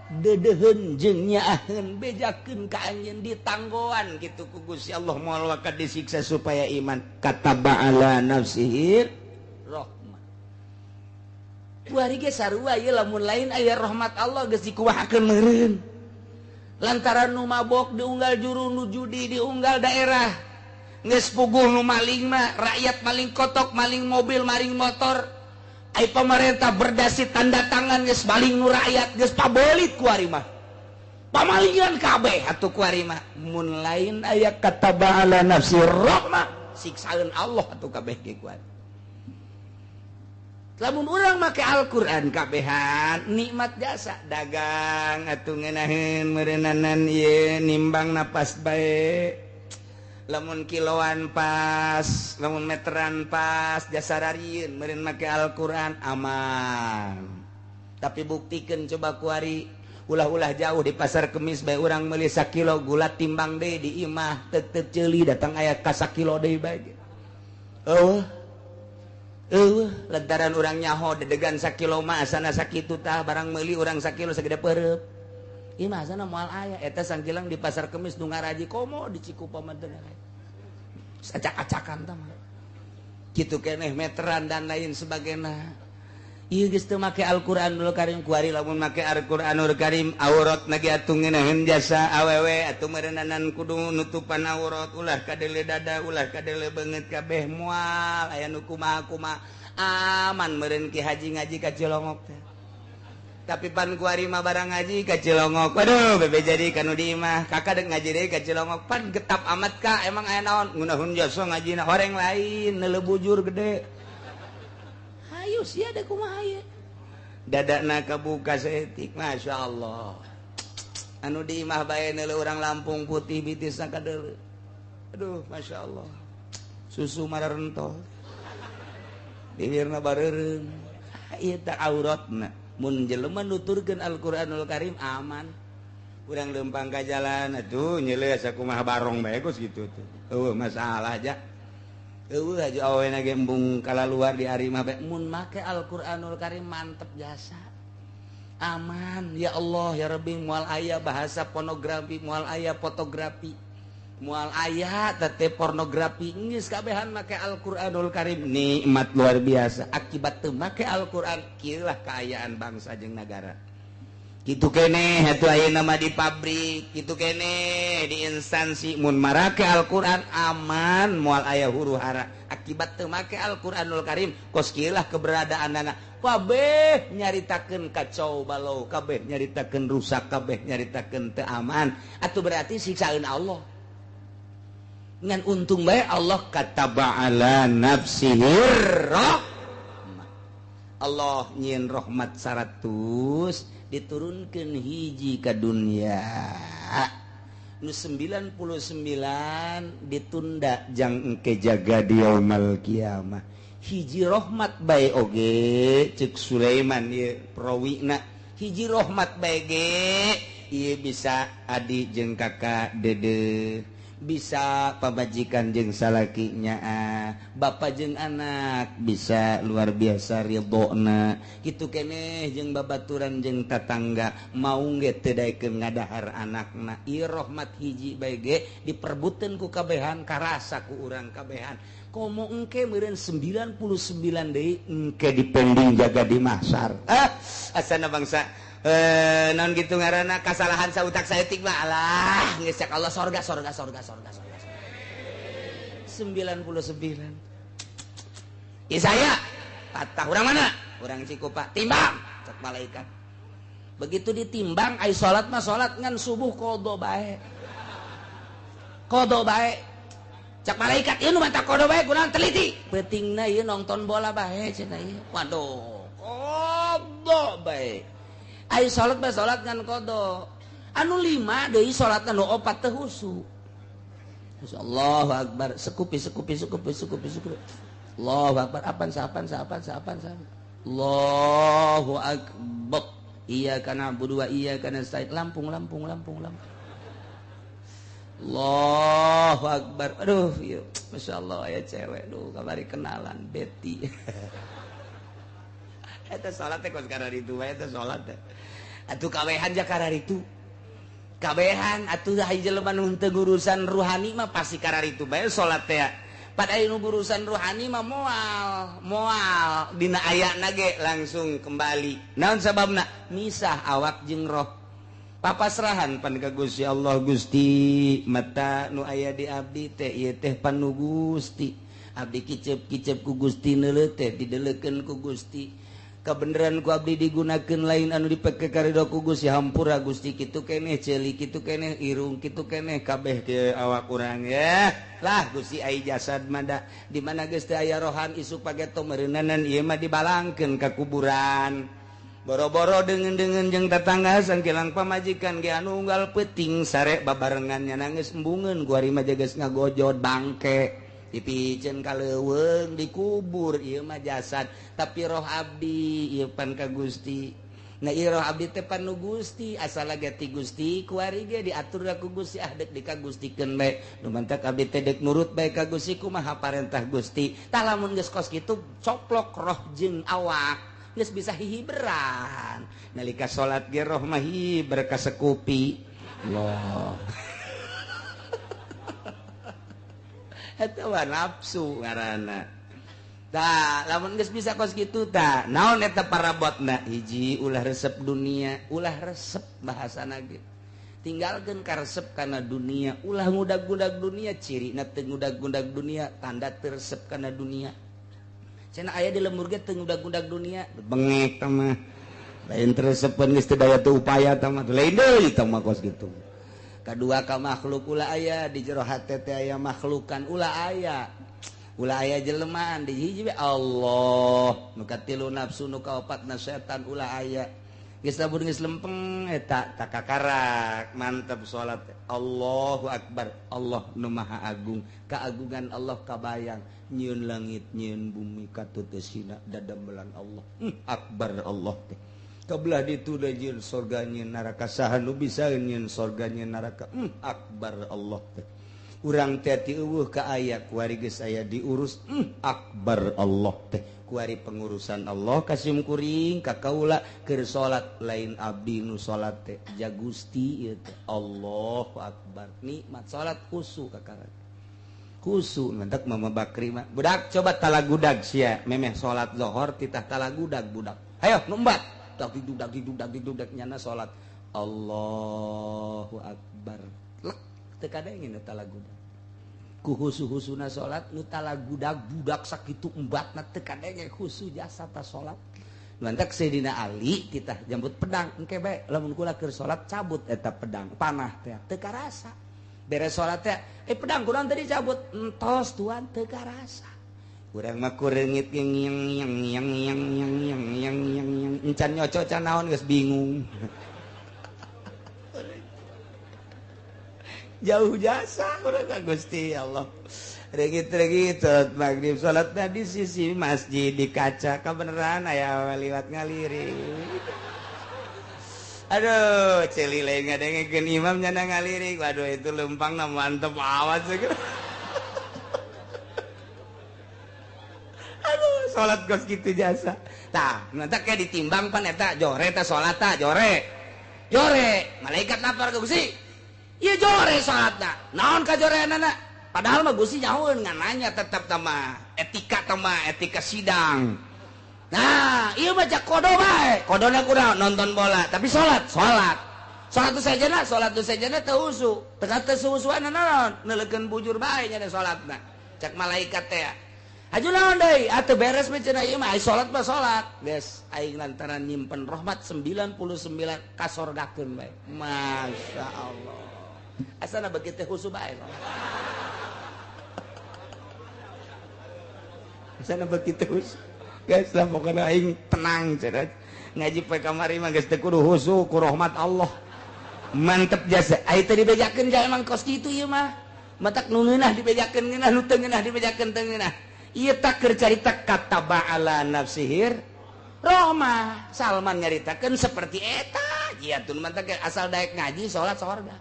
deudeuheun jeung nyaaheun bejakeun ka anjeun ditanggoan kitu ku Gusti Allah moal waka disiksa supaya iman. Kataba ala nafsihi rahmah. Kuari ge sarua ieu lamun lain aya rahmat Allah geus dikuahakeun meureun. Lantaran nu mabok diunggal juru, nu judi diunggal daerah. Geus puguh nu maling mah, rakyat maling kotok, maling mobil, maling motor. Ai pemerintah berdasi tanda tangan geus maling nu rakyat geus pabelit kuari mah. Pamalingan kabeh atuh kuari mah. Mun lain aya kataba ala nafsi rahmah, siksaeun Allah atuh kabeh ge kuari. Lamun urang make Al-Qur'an kabehan nikmat jasa dagang atuh ngeunaheun meureunnanan ieu nimbang napas bae. Lamun kiloan pas, lamun meteran pas, jasa rarieun meureun make Al-Qur'an aman. Tapi buktikeun coba kuari ulah-ulah jauh di pasar Kemis bae urang meuli sakilo gula timbang deui di imah teu ceuli datang aya ka sakilo deui bae. Eueuh. Eueuh, lantaran urang nyaho dedegan sakilo mah asana sakitu tah barang meuli urang sakilo sagede peureub. Imah asana moal aya eta sangkilang di pasar Kemis nu ngaraji komo di Cikupa mah teu aya. Acak-acakan tah mah. Kitu keneh meteran dan lain sebagainya. Ieu geus teu make Al-Qur'anul Karim kuari lamun make Al-Qur'anul Karim aurat nage atuh ngeunaheun jasa awewe atuh meureunnanan kudu nutupan aurat ulah kadele dada ulah kadele beungeut kabeh moal aya nu kumaha-kumaha aman meureun ki haji ngaji ka Cilongok teh. Tapi pan kuari mah barang ngaji ka Cilongok. Waduh bebe jadi kanu di imah kakak dek ngaji deui ka Cilongok pan getap amat ka emang aya naon ngeunaheun jasa ngajina horeng lain neuleuh bujur gede. Ayo sia da kumaha ieu dadana kabuka saeutik masyaallah anu di imah bae neuleuh urang Lampung putih bitisna kadeuleu aduh masyaallah susu mararentol bibirna bareureum ieu teh auratna mun jelema nuturkeun Al-Qur'anul Karim aman urang leumpang ka jalan atuh nyeuleuh asa kumaha barong bae geus kitu tuh eueuh masalah aja. Eueuh haji awena ge embung kalaluar di ari mah bae mun make Al-Qur'anul Karim mantep jasa. Aman ya Allah ya Rabbi moal aya bahasa pornografi, moal aya fotografi, moal aya teh pornografi geus kabehan make Al-Qur'anul Karim nikmat luar biasa. Akibat teu make Al-Qur'an kieu lah kaayaan bangsa jeung nagara. Kitu keneh atuh ayeuna mah di pabrik, kitu keneh di instansi mun marake Al-Qur'an aman moal aya huru hara. Akibat teu make Al-Qur'anul Karim kos kieu lah keberadaanana. Kabeh nyaritakeun kacau balau, kabeh nyaritakeun rusak, kabeh nyaritakeun teu aman. Atuh berarti siksaeun Allah. Ngan untung bae Allah kataba ala nafsihi rahmah. Allah nyieun rahmat 100 diturunkan hiji ke dunia nu 99 ditunda jang engke jaga di yaumul kiamah hiji rahmat bae oge cek Sulaiman ieu prawina hiji rahmat bae ge ieu bisa adi jeung kakak dede bisa pamajikan jeung salakinya bapak jeung anak bisa luar biasa ridhona kitu keneh jeung babaturan jeung tatangga mau ge teu daekeun ngadahar anakna ieu rahmat hiji bae ge diperbuteun ku kabehan karasa ku urang kabehan komo engke meureun 99 deui engke dipending jaga di mahsar asana bangsa non gitu ngaranna kasalahan sautak saeutik mah alah geus cak Allah sorga sorga sorga sorga sorga 99 Isaya patah urang mana urang Cikupa timbang cek malaikat begitu ditimbang ai salat mah salat ngan subuh qada bae qada bae cek malaikat ieu nu mata qada bae kunaon teliti peutingna ieu nonton bola bae cenah ieu waduh qada bae ai salat bae salat ngan qada anu 5 deui salatna nu 4 teu husu Allahu akbar sekupi sekupi sekupi sekupi sekupi. Allahu akbar apan sapan sapan sapan sapan. Allahu akbar. Iyyaka na'budu wa iyyaka nasta'in. Lampung lampung lampung lampung. Allahu akbar. Aduh, ieu masyaallah aya cewek duh kamari kenalan Betty. Eta salat teh kos kararitu bae eta salat teh. Atuh kawehan ja kararitu. Kabehan atuh hiji jelema nu teu ngurusan ruhani mah pasti kararitu bae salat teh. Pada anu urusan ruhani mah moal moal dina ayana ge langsung kembali. Naon sababna? Misah awak jeung roh. Papasrahan pan ka Gusti Allah. Gusti mata nu aya di abdi teh ieu teh pan nu Gusti. Abdi kicep-kicep ku Gusti neuleuh teh dideleukeun ku Gusti. Kabeneran ku abdi digunakeun lain anu dipake karido ku Gusti. Hampura Gusti kitu keneh ceuli kitu keneh irung kitu keneh kabeh ke awak urang ya. Lah Gusti ai jasad mah di mana geus teu aya rohan isuk pageto meureunanan ieu mah dibalangkeun ka kuburan. Boro-boro deungeun-deungeun jeung tatangga sangkilang pamajikan ge anu unggal peuting sare babarengan nya nangis embungeun kuari mah geus ngagojod bangke. Dipiceun ka leuweung dikubur ieu mah jasad tapi roh abdi ieu pan ka Gusti. Nah ieu roh abdi teh pan nu Gusti asal ge ti Gusti kuari ge diatur ku Gusti ah deuk dikagustikeun bae nu mantak abdi teh deuk nurut bae ka Gusti kumaha parentah Gusti. Tah lamun geus kos kitu coplok roh jeung awak geus bisa hihiberan nalika salat ge roh mah hiber ka sekupi. Allah eta mah nafsu ngaranna. Tah lamun geus bisa kos kitu tah naon eta parabotna? Hiji ulah resep dunia, ulah resep bahasana ge. Tinggalkeun karesep kana dunia, ulah ngudag-ngudag dunia, cirina teu ngudag-ngudag dunia, tanda teu resep kana dunia. Cenah aya di lembur ge teu ngudag-ngudag dunia, bengek tah mah. Lain teu resepeun geus teu daya teu upaya tah mah, lain deui tah mah kos kitu. Kadua ka makhluk ulah aya di jero hate teh aya makhlukan ulah aya. Ulah aya jelemaan di hiji Allah nu katilu nafsu nu kaopatna setan ulah aya. Geus lamun geus lempeng eta takakarak mantep salat. Allahu akbar. Allah nu maha agung. Keagungan Allah kabayang nyieun langit nyieun bumi katuteusina dadamelan Allah. Akbar Allah teh. Kebelah ditu da nyieun sorga nyieun neraka saha nu bisa nyieun sorga nyieun neraka. Akbar Allah teh. Urang teh ti eueuh ka aya kuari geus aya diurus. Akbar Allah teh. Kuari pengurusan Allah kasim kuring ka kaula keur salat lain abdi nu salat teh ja Gusti ieu teh. Allahu akbar. Nikmat salat khusu kakara. Khusu mantak Mama Bakri mah. Budak coba talagudag sia memeh salat zuhur titah talagudag budak. Hayo numbat. Dak diduk dak diduk dak diduk dak nyana salat. Allahu akbar. Lek teu kadengin nu talagudag. Ku husu-husuna salat nu talagudag budak sakitu embatna teu kadenge khusu jasa ta salat. Lantak Sayyidina Ali titah jambut pedang engke bae lamun kula keur salat cabut eta pedang panah teh teu karasa. Beres salat teh pedang kunaon tadi cabut entos tuan teu karasa. Urang mah kureungit yang yang yang yang yang yang yang yang yang yang encan nyoco can naon geus bingung. Jauh jasa urang ka Gusti Allah. Reungit-reungit salat maghrib salatna di sisi masjid di kaca kabeneran aya liwat ngalirik. Aduh, ceuli lain ngadengekeun imam nyana ngalirik. Waduh itu lempangna mantep awas. Aduh, salat kos kitu jasa. Tah, nanti kayak ditimbang pan eta jore teh salat ta jore. Jore, malaikat lapar ke Gusti. Ieu jore salatna. Naon ka joreanana? Padahal mah Gusti nyahoeun ngan nanya tetep tah mah etika tah mah etika sidang. Nah, ieu mah jak kodo bae. Kodona kunaon nonton bola, tapi salat, salat. Salat tu sajana, salat tu sajana teu husu. Teu teu suhusuan naon, neuleukeun bujur bae nya salatna. Cak malaikat teh. Aju naon deui? Atuh beres mah cenah ieu mah ai salat mah salat. Geus aing lantaran nyimpen rahmat 99 kasorgakeun bae. Masya Allah. Asana beuki teh husu bae. Asana beuki teh husu. Geus lah pokona aing tenang cenah. Ngaji poe kamari mah geus teu kudu husu ku rahmat Allah. Mantep jasa. Ai teh dibejakeun ja emang kos kitu ieu mah. Matak nu ngeunah dibejakeun ngeunah, nu teu ngeunah dibejakeun teu ngeunah. Ieu tak keur carita kataba ala nafsihir Roma. Salman nyaritakeun seperti eta. Ieu tun mantak asal daek ngaji salat sorga.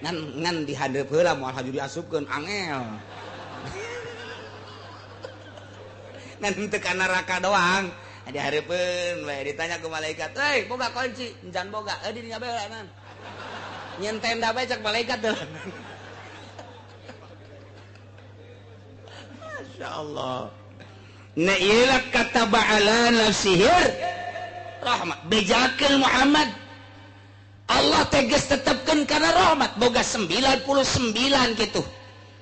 Ngan ngan dihadeup heula moal haju diasupkeun angel. Ngan teu ka neraka doang. Dihareupeun we ditanya ku malaikat, "Hei, boga kunci?" "Encan boga." "Eh, di dinya bae heula." Nyen tenda bae cak malaikat teh. Masya Allah. Na ieu kataba ala nafsihir rahmat. Bejakeun Muhammad. Allah tegas tetepkeun kana rahmat boga 99 kitu.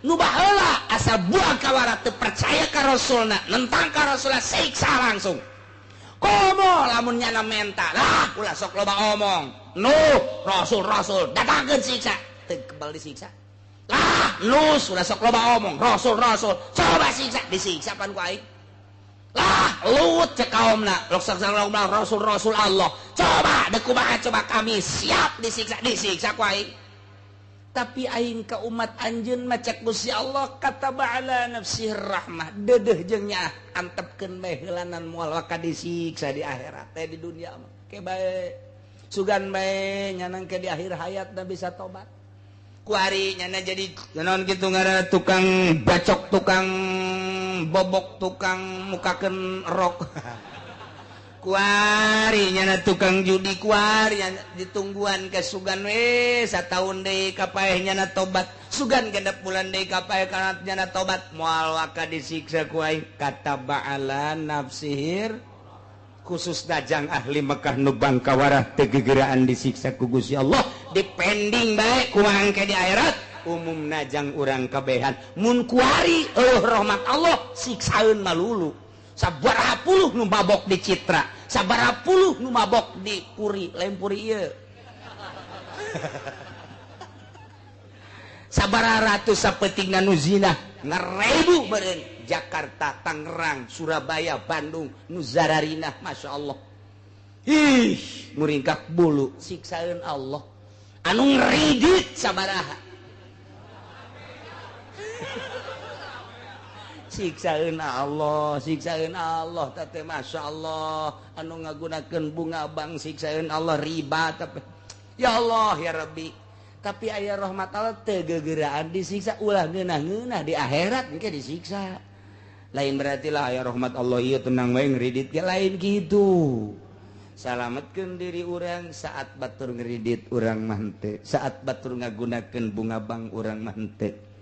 Nu baheula asal buang kawara teu percaya ka rasulna, nentang ka rasulna siksa langsung. Komo lamun nyana menta lah ulah sok loba omong. Nu rasul-rasul datangkeun siksa, teu kebal disiksa. Lah nu ulah sok loba omong, rasul-rasul coba siksa, disiksa pan ku aing. Lah Lut cek kaumna, lok sok rasul-rasul Allah. Coba deuk kumaha coba kami siap disiksa, disiksa ku aing. Tapi aing ka umat anjeun mah cek Gusti Allah kataba ala nafsihi rahmah. Deudeuh jeung nyaah antepkeun bae heulanan moal waka disiksa di akhirat teh di dunia mah. Ke bae sugan bae nyanang ke di akhir hayat da bisa tobat. Kuari nyana jadi naon kitu ngaranna tukang bacok, tukang bobok, tukang mukakeun rok. Kuari nyana tukang judi, kuari ditungguan ke sugan we sataun deui kapaeh nyana tobat, sugan genep bulan deui kapaeh kana nyana tobat, moal waka disiksa ku aing. Kataba ala nafsihir khusus dajang ahli Mekah nu bangkawarah teu gegeraan disiksa ku Gusti Allah, dipending bae kumaha engke di akhirat umum najang urang kabehan. Mun kuari eueuh rahmat Allah siksaeun malulu. Sabaraha puluh nu mabok di Citra, sabaraha puluh nu mabok di Puri, lain Puri ieu. Sabaraha ratus sapetingna nu zina, ngarebu meureun Jakarta, Tangerang, Surabaya, Bandung, nu zararinah, Masya Allah. Ih, muringkak bulu siksaeun Allah. Anu ngridit sabaraha. Siksaeun Allah, siksaeun Allah teh Masya Allah. Anu ngagunakeun bunga bank siksaeun Allah, riba tapi ya Allah ya Rabbi. Tapi aya rahmat Allah teu gegeraan disiksa, ulah ngeunah-ngeunah di akhirat engke disiksa. Lain berarti lah aya rahmat Allah ieu tenang wae ngridit ge lain kitu. Salametkeun diri urang saat batur ngridit urang mah henteu, saat batur ngagunakeun bunga bank urang mah henteu.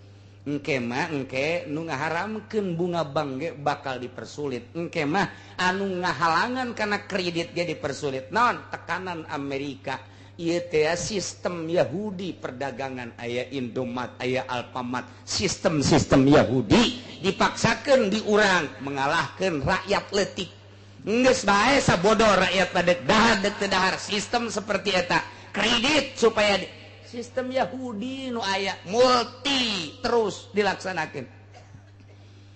Engke mah engke nu ngaharamkeun bunga bank ge bakal dipersulit. Engke mah anu ngahalangan kana kredit ge dipersulit. Naon tekanan Amerika ieu teh sistem Yahudi perdagangan, aya Indomat, aya Alfamart, sistem-sistem Yahudi dipaksakeun di urang mengalahkeun rakyat leutik. Geus bae sabodo rakyat pada dahar deuk teu dahar sistem seperti eta. Kredit supaya sistem Yahudi nu aya multi terus dilaksanakeun.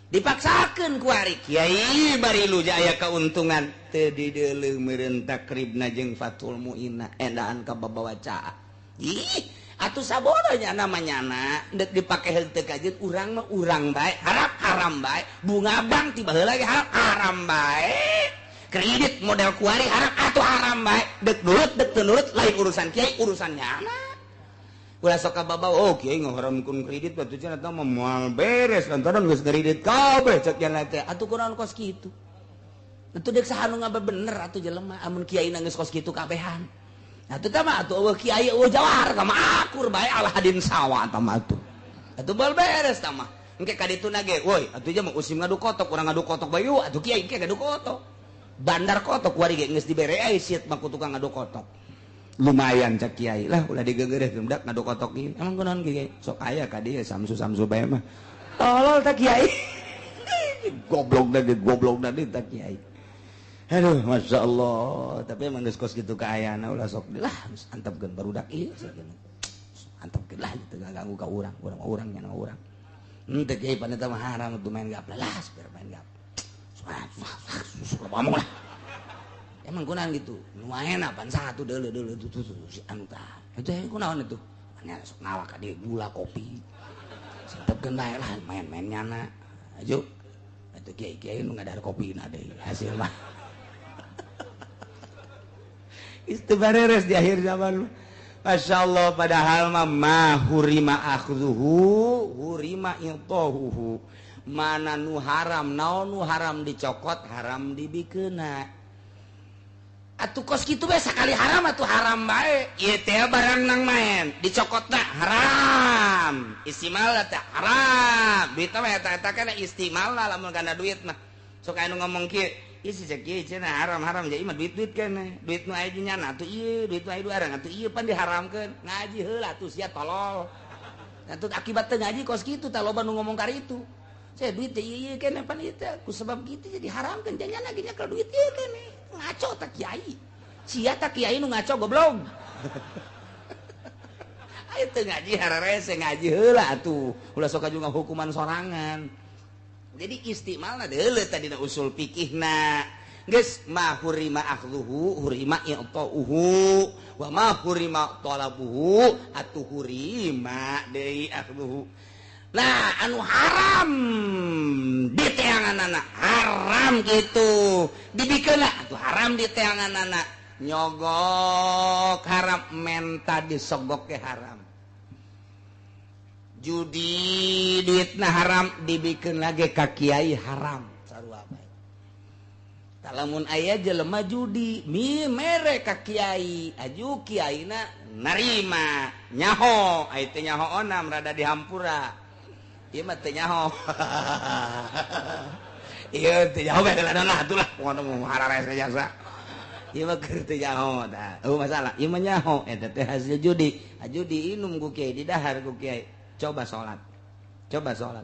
Dipaksakeun ku ari kiai bari lu aya keuntungan teu dideuleu meureun takribna jeung Fathul Muinna endaan ka babawa caa. Ih, atuh sabodonya namanya na deuk dipake henteu kajeun urang mah urang bae, harap haram bae, bunga bank tiba heula ge harap haram bae. Kredit model kuari harap atuh haram bae, deuk nurut deuk teu nurut lain urusan kiai, urusan nyana. Ulah sok kababawa, oh kiai ngaharamkeun kredit batu cenah eta mah moal beres lantaran geus kredit kabeh cek cenah teh. Atuh kunaon kos kitu? Atuh deuk saha nu ngabebener atuh jelema amun kiai geus kos kitu kabehan. Atuh teh mah atuh eueuh kiai eueuh jawar ka mah akur bae ala hadin sawa tah mah atuh. Atuh bal beres tah mah. Engke ka dituna ge, woi atuh mah usim ngadu kotok, urang ngadu kotok bae yeuh atuh kiai engke ngadu kotok. Bandar kotok kuari ge geus dibere ai siet mah ku tukang ngadu kotok. Lumayan cek kiai lah ulah digegereh budak ngadu kotok ieu. Emang kunaon kiai? Sok aya ka dieu samsu-samsu bae mah. Tolol tah kiai. Goblok da goblok da tah kiai. Aduh, Masya Allah. Tapi emang geus kos kitu kaayana ulah sok lah antepkeun barudak ieu antepkeun lah teu ganggu ka urang, urang-urang nya urang. Henteu kiai pan eta mah haram atuh main gapleh lah, biar main gapleh. Sok ngomong lah. Emang kunaon gitu? Lumayan apaan satu deuleu deuleu tuh si anu tah. Itu kunaon itu? Nya sok nawak ka dieu gula kopi. Santepkeun bae lah main-main nyana. Aju. Atuh kiai-kiai nu ngadahar kopi na deui hasil mah. Itu bareres di akhir zaman. Masya Allah padahal mah ma hurima akhdhuhu hurima intahuhu. Mana nu haram naon nu haram dicokot haram dibikeuna. Atuh kos kitu bae sakali haram atuh haram bae. Ieu teh barang nang main dicokotna haram. Istimal teh haram. Duit mah eta-eta kana istimal lamun kana duit mah. Sok anu ngomong kieu, ieu si kieu cenah haram-haram jadi mah duit-duit keneh. Duit nu aya nyana atuh ieu, duit nu aya arang atuh ieu pan diharamkeun. Ngaji heula atuh sia tolol. Atuh akibat teu ngaji kos kitu tah loba nu ngomong karitu. Saya duit teh ieu keneh pan ieu teh ku sebab kitu jadi haramkeun janyana ge nyekel duit ieu keneh. Ngaco tak kiai. Sia tak kiai nu ngaco goblok. Ayo teu ngaji hararese ngaji heula atuh. Ulah sok aju ngahukuman sorangan. Jadi istimalna deuleu tadi na usul fikihna. Geus ma hurima akhdhuhu hurima i'tauhu wa ma hurima talabuhu atuh hurima deui akhdhuhu. Nah anu haram diteanganana haram gitu dibikeunna atuh haram diteanganana nyogok haram menta disogok ke haram. Judi duitna haram dibikeun lagi ka kiai haram sarua bae. Tah lamun aya jelema judi mi mere ka kiai aju kiaina narima nyaho aya teh nyaho onam rada dihampura. Ieu mah teu nyaho. Ieu teu nyaho bae lah atuh lah ngono hararese jasa. Ieu mah keur teu nyaho tah. Eueuh masalah ieu mah nyaho eta teh hasil judi. Aju diinum ku kiai didahar ku kiai. Coba sholat, coba sholat.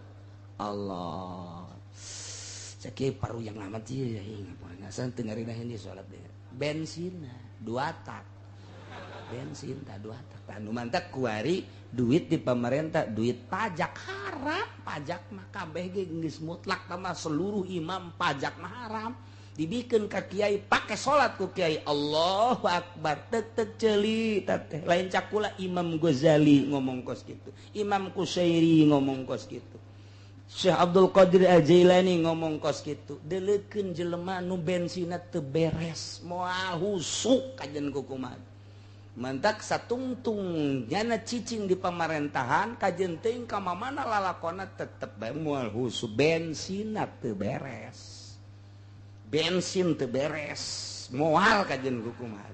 Allah, cek paru yang amat sih, ngasan tengarina ini sholat deh. Bensin dua tak, bensin tak dua tak. Tanu mantak kuari duit di pemerintah, duit pajak haram, pajak mah kabeh ge geus mutlak tambah seluruh imam pajak mah haram. Dibikin ka kiai pakai sholat ku kiai Allahu Akbar tek tek ceuli teteh lain cakula Imam Ghazali ngomong kos gitu, Imam Kusyairi ngomong kos gitu, Syekh Abdul Qadir Al-Jailani ngomong kos gitu. Deleukeun jelema nu bensinna teu beres moal husuk kajen kukumaha. Mantak satungtung nyana cicing di pemerintahan kajen teuing ka mamana lalakona tetep bae moal husuk bensinna teu beres. Bensin teu beres moal kajen kukumaha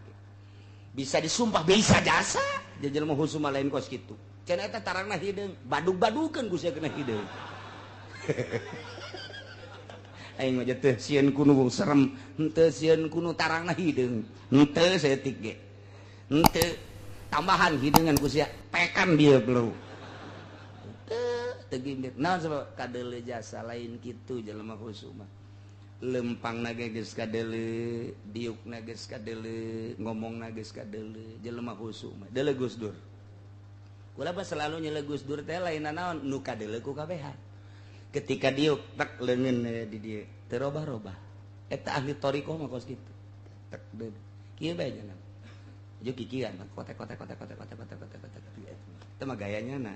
bisa disumpah bisa jasa jajal mah husuma lain kos kitu cenah eta tarangna hideung badug-badukeun ku sia kena hideung. Aing mah teu sieun kunu serem henteu sieun kunu tarangna hideung henteu saeutik ge henteu tambahan hideungan ku sia pekan bieu bro teu teu gimbir naon sebab kadeuleu jasa lain kitu jelema husuma. Lempang nage geus kadeuleu, diuk nage geus kadeuleu, ngomong nage geus kadeuleu, jelema khusyuk mah. Deuleu Gus Dur. Kula mah selalu nyele Gus Dur teh lain naon nu kadeuleu ku kabehan. Ketika diuk tek leungeun di dieu, teu robah-robah. Eta ahli thariqah mah kos kitu. Tek deuleu. Kieu bae nya. Aju kikian kotek kotek kotek kotek kotek kotek kotek kotek. Eta mah gayanya na.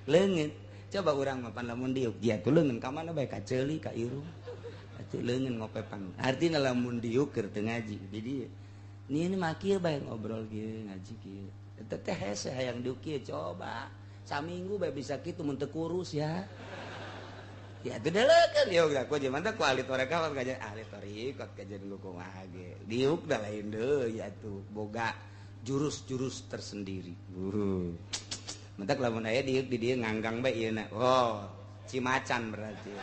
Leungeun coba urang mah pan lamun diuk dia tuh leungeun ka mana bae ka ceuli ka irung atuh leungeun ngopepang artina lamun diuk keur teu ngaji di dieu ni mah kieu bae ngobrol kieu ngaji kieu eta teh hese hayang diuk kieu coba saminggu bae bisa kitu mun teu kurus ya ya atuh deleukeun diuk da ku jeung mantap ku ahli tarekat kajian ahli tarekat kajian lu kumaha ge diuk da lain deui atuh boga jurus-jurus tersendiri. Mentak lamun aya diuk di dieu nganggang bae ieu na. Oh, cimacan berarti.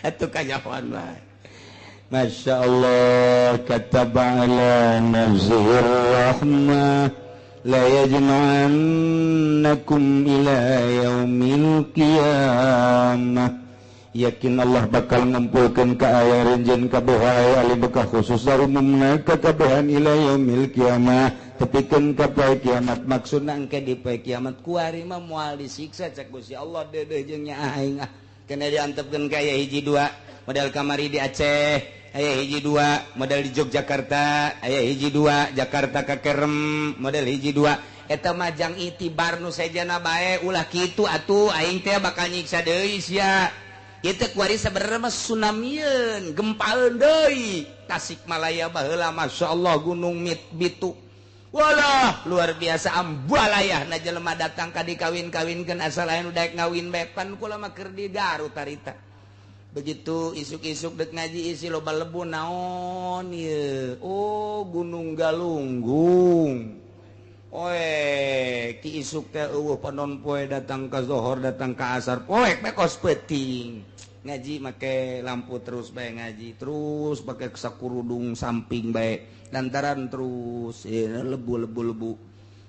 Atuh kanyahoan bae. Masya Allah kataba ala nafsihi rahmah la yajma'annakum ila yaumil qiyamah. Yakin Allah bakal ngumpulkeun ka aya renjen kabeh ali bekah khusus umumna ka kabehan ila yaumil qiyamah. Tepikeun ka poe kiamat maksudna engke di poe kiamat kuari mah moal disiksa cek Gusti Allah deudeuh jeung nya aing ah kena diantepkeun ka aya hiji dua model kamari di Aceh Aya hiji dua model di Yogyakarta, aya hiji dua Jakarta ka Kerem model hiji dua. Eta mah jang itibar nu sejana bae, ulah kitu atuh, aing teh bakal nyiksa deui sia. Ieu teh kuari sabenerna mah tsunamieun, gempaeun deui. Tasikmalaya baheula masyaallah gunung Bitu. Walah, luar biasa ambalayah na jelema datang ka dikawin-kawinkeun asal aya nu daek ngawin bae, pan kula mah keur di Garut harita. Begitu isuk-isuk dek ngaji isi loba lebu naon ieu. Oh, Gunung Galunggung. Oe, ki isuk teh eueuh panon poe datang ka zohor, datang ka asar, poek bae kos peuting. Ngaji make lampu terus bae, ngaji terus pakai sakurudung samping bae lantaran terus lebu-lebu lebu.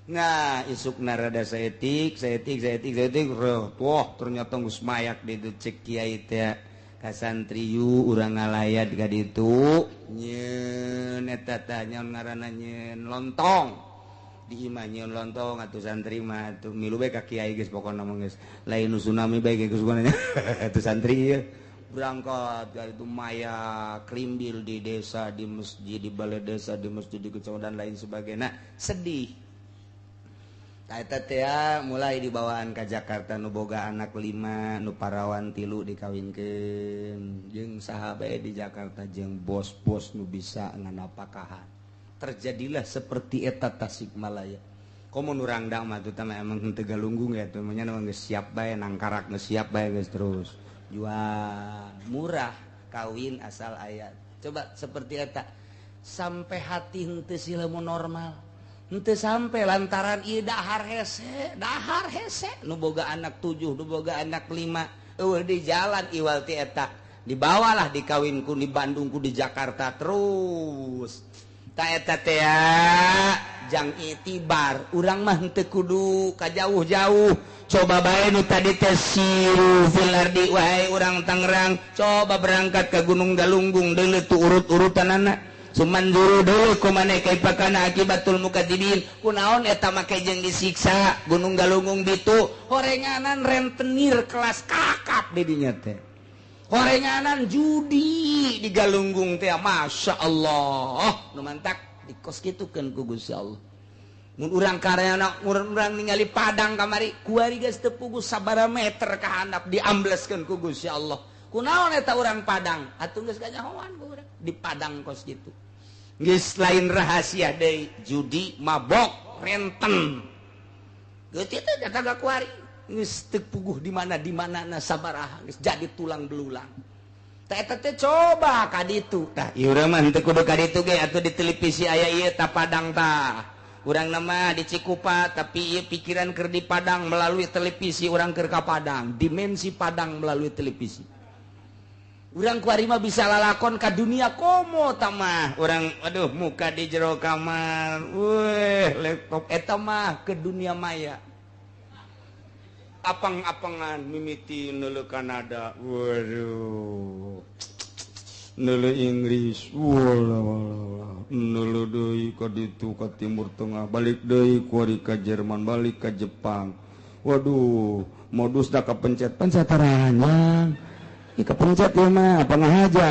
Nah, isuk narada saetik saetik saetik saetik, wah ternyata geus mayak di dieu. Cek kiai teh ka santri, "Yu urang ngalayat ka ditu nyeun eta tah, nyaon ngaranna, nyeun lontong di imah, nyeun lontong." Atuh santri mah atuh milu bae ka kiai, geus pokona mah geus lain nu tsunami bae geus pokona. Atuh santri ieu berangkat ka itu, maya krimbil di desa, di masjid, di balai desa, di masjid, di kecamatan, dan lain sebagainya. Sedih. Eta teh mulai dibawaan ke Jakarta, nu boga anak lima, nu parawan tilu dikawinkeun jeung saha bae di Jakarta, jeung bos-bos nu bisa nganapakahan. Terjadilah seperti eta Tasikmalaya. Komo nu rangda mah tuh emang henteu galunggung ya tuh nya, geus siap bae nangkarak, geus siap bae, geus terus jual murah, kawin asal aya. Coba seperti eta sampai hati henteu sila normal, henteu sampai lantaran ieu dahar hese, dahar hese. Nu boga anak tujuh, nu boga anak lima, eueuh di jalan iwal ti eta dibawalah dikawinku di Bandung ku di Jakarta terus. Ta eta teh jang itibar, urang mah henteu kudu ka jauh-jauh. Coba bae nu tadi teh siru fil ardi. Wahai urang Tangerang, coba berangkat ke Gunung Galunggung deuleu tu urut-urutanana. Sumanzuru dulu kumane kaifa kana akibatul mukadzibin. Kunaon eta make jeung disiksa Gunung Galunggung ditu? Horenganan rentenir kelas kakap di dinya teh, horenganan judi di Galunggung teh, Masya Allah. Nu mantak dikos kitukeun ku Gusti Allah. Mun urang karyana urang ningali Padang kamari, kuari geus teu puguh sabaraha meter ka handap diambleskeun ku Gusti Allah. Kunaon eta urang Padang atuh geus kanyahoan ku urang di Padang kos gitu, geus lain rahasia deui, judi, mabok, renten geus itu kata kuari geus teu puguh di mana di mana na sabaraha geus jadi tulang belulang. Tah eta teh coba ka ditu. Tah ieu urang mah henteu kudu ka ditu ge atuh, di televisi aya ieu ta Padang. Tah urang nama di Cikupa, tapi ieu pikiran keur di Padang melalui televisi, urang keur ka Padang, dimensi Padang melalui televisi. Urang kuari mah bisa lalakon ka dunia komo tamah urang, aduh, muka di jero kamar, weh, laptop eta mah ke dunia maya, apang-apangan mimiti neuleu Kanada, waduh, neuleu Inggris, walah, neuleu deui ka ditu, ka Timur Tengah, balik deui kuari ka Jerman, balik ka Jepang. Waduh, modus dah, kepencet pencet taranjang. Ih, kepencet ya mah apa ngahaja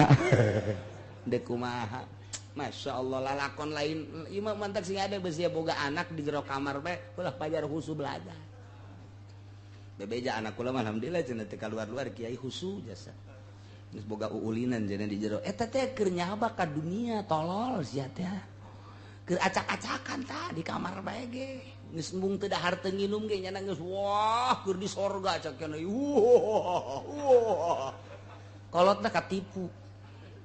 dek kumaha. Masya Allah, lalakon lain ieu mah. Mantak sing ada besi boga anak di jero kamar bae, ulah pajar husu belajar. Bebeja anak kula mah alhamdulillah cenah teu kaluar-luar, kiai husu jasa. Geus boga uulinan cenah di jero. Eta teh keur nyaba ka dunia, tolol sia teh. Keur acak-acakan tah di kamar bae ge. Geus embung teu dahar teu nginum ge nyana geus wah keur di sorga cak cenah. Wah, wah. Kolotna katipu.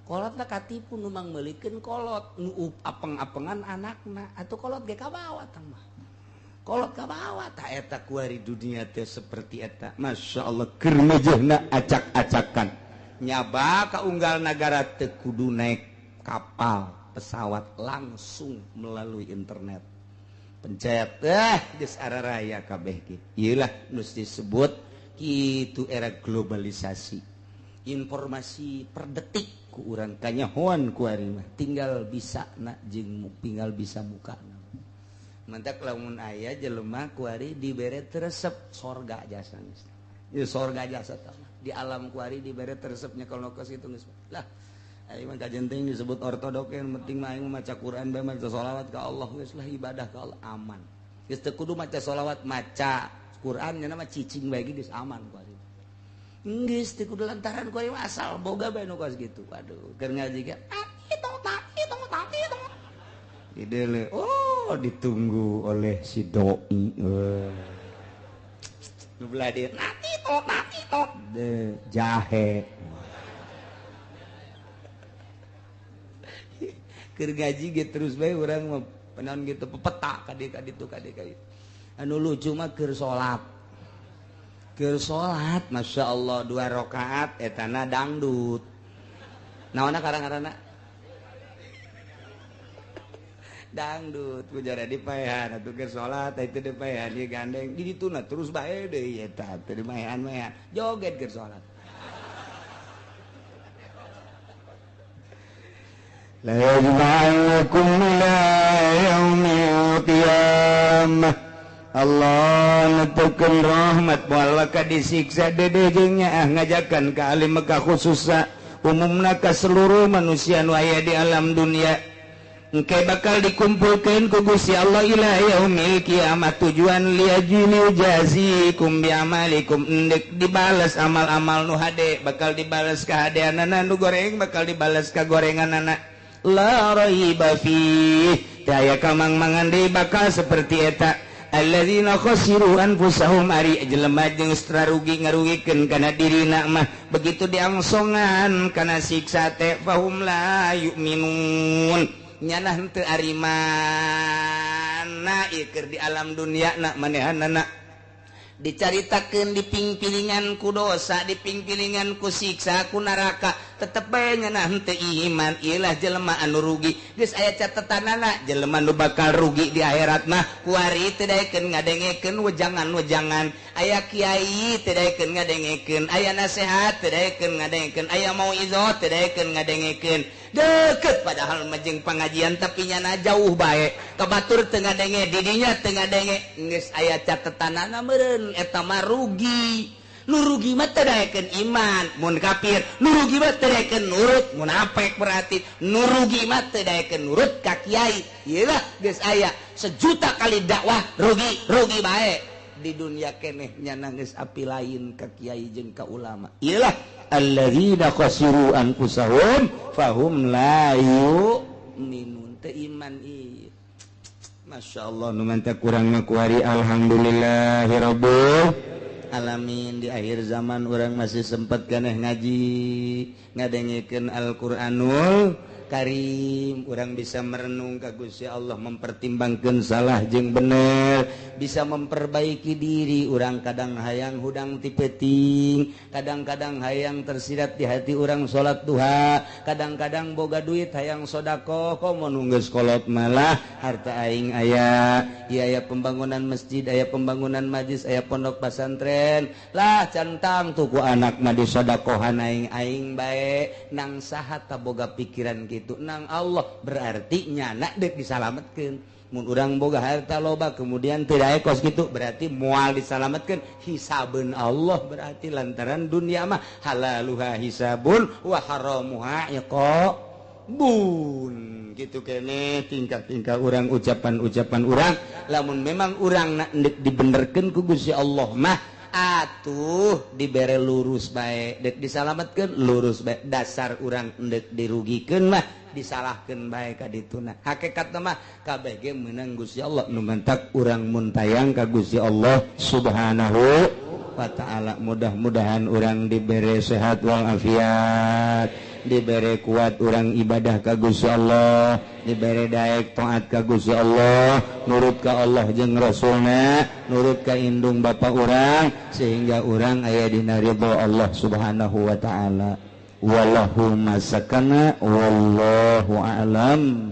Kolotna katipu, nu mangmeulikeun kolot, nu apeng-apengan anakna, atuh kolot ge kabawa tah mah. Kolot kabawa tah eta kuari dunia teh seperti eta. Masya Allah, keur mejehna acak-acakan. Nyaba ka unggal nagara teu kudu naik kapal, pesawat, langsung melalui internet. Pencet geus araraya kabeh ge. Ieu lah nu disebut kitu era globalisasi. Informasi per detik ku urang kanyahoan kuari mah, tinggal bisa na jeung tinggal bisa muka. Mantak lamun aya jelema kuari dibere resep sorga jasa geus. Ieu sorga jasa tah. Di alam kuari dibere resepnya kalau kos itu geus. Lah, Aing mah kajenting disebut ortodok yang penting mah aing maca Quran bae maca sholawat ka Allah geus lah ibadah ka Allah aman. Geus teu kudu maca sholawat maca Quran nya mah cicing bae geus aman ku aing. Geus teu kudu lantaran ku aing asal boga bae nu kos kitu. Waduh, keur ngaji ge ide oh ditunggu oleh si doi. Nu belah dieu nati tot de jahe. Keur ngaji ge terus bae urang mah penaon gitu pepeta ka dieu ka ditu ka dieu ka dieu. Anu lucu mah keur salat. Keur salat masyaallah 2 rakaat etana dangdut. Naonna karang-karana? Dangdut ku jara dipaehan atuh keur salat itu dipaehan ieu gandeng di dituna terus bae deui eta teu dimaehan-maehan joget keur salat. La yajma'ukum ila yaumil qiyamah. Allah netekeun rahmat moal ka disiksa dede jeung nyaah ngajakan ka ahli Mekah khususna umumna ka seluruh manusia nu aya di alam dunia. Engke bakal dikumpulkeun ku Gusti Allah ila yaumil kiamat tujuan liyajini jazikum biamalikum endek dibales amal-amal nu hade bakal dibales kahadeanana nu goreng bakal dibales ka gorenganana la raiba fi daya kamang-mangan deui bakal seperti eta alladzina khasiru anfusahum ari jelema jeung rugi ngarugikeun kana dirina mah begitu diangsongan kana siksa teh fahum la yu'minun nyanah henteu ari mana ieu keur di alam dunia na manehanana dicaritakeun dipingpilingan ku dosa dipingpilingan ku siksa ku neraka tetep bae nyanah henteu iman ieu lah jelema anu rugi geus aya catetanana jelema nu bakal rugi di akhirat mah kuari teu daekeun ngadengekeun wejangan-wejangan aya kiai teu daekeun ngadengekeun aya nasehat teu daekeun ngadengekeun aya mauizah teu daekeun ngadengekeun deket padahal mah jeung pengajian tapi nyana jauh bae ka batur teu ngadenge didinya teu ngadenge geus aya catetanana meureun eta mah rugi nu rugi mah teu daekeun iman mun kafir nu rugi mah teu daekeun nurut munafik berarti nu rugi mah teu daekeun nurut ka kiai ieu lah geus aya sejuta kali dakwah rugi rugi bae di dunia keneh nyana geus api lain ka kiai jeung ka ulama ieu lah alladzina khasiru anfusahum fahum la yu'minun teu iman ieu Masya Allah nu mantap kurang mah kuari alhamdulillahirabbil alamin di akhir zaman orang masih sempat keneh ngaji ngadengekeun Al-Qur'anul Karim orang bisa merenung ka Gusti Allah mempertimbangkeun salah jeung bener bisa memperbaiki diri orang kadang hayang hudang ti peuting kadang-kadang hayang tersirat di hati orang salat duha kadang-kadang boga duit hayang sedekah komo nu geus kolot malah harta aing aya ieu aya pembangunan masjid aya pembangunan majlis aya pondok pesantren lah centang tuh ku anak mah disodakohan aing aing bae nang saha ta boga pikiran gitu nang Allah berarti nyana dek disalametkeun mun urang boga harta loba kemudian tidak ekos gitu berarti moal disalametkeun hisabeun Allah berarti lantaran dunia mah halaluha hisabun wa haramuha iqabun gitu kene tingkah-tingkah urang ucapan-ucapan urang lamun memang urang nak dibenerkeun ku Gusti Allah mah atuh dibere lurus bae dek disalametkeun lurus bae dasar urang endek dirugikeun mah disalahkeun bae ka dituna hakikatna mah kabeh ge meunang Gusti Allah nu mantak urang muntayang ka Gusti Allah Subhanahu wa ta'ala mudah-mudahan urang dibere sehat walafiat dibere kuat urang ibadah ka Gusti Allah dibere daek taat ka Gusti Allah nurut ka Allah jeung Rasulna nurut ka indung bapa urang sehingga urang aya dina ridho Allah Subhanahu wa ta'ala. Wallahu masakana wallahu a'lam.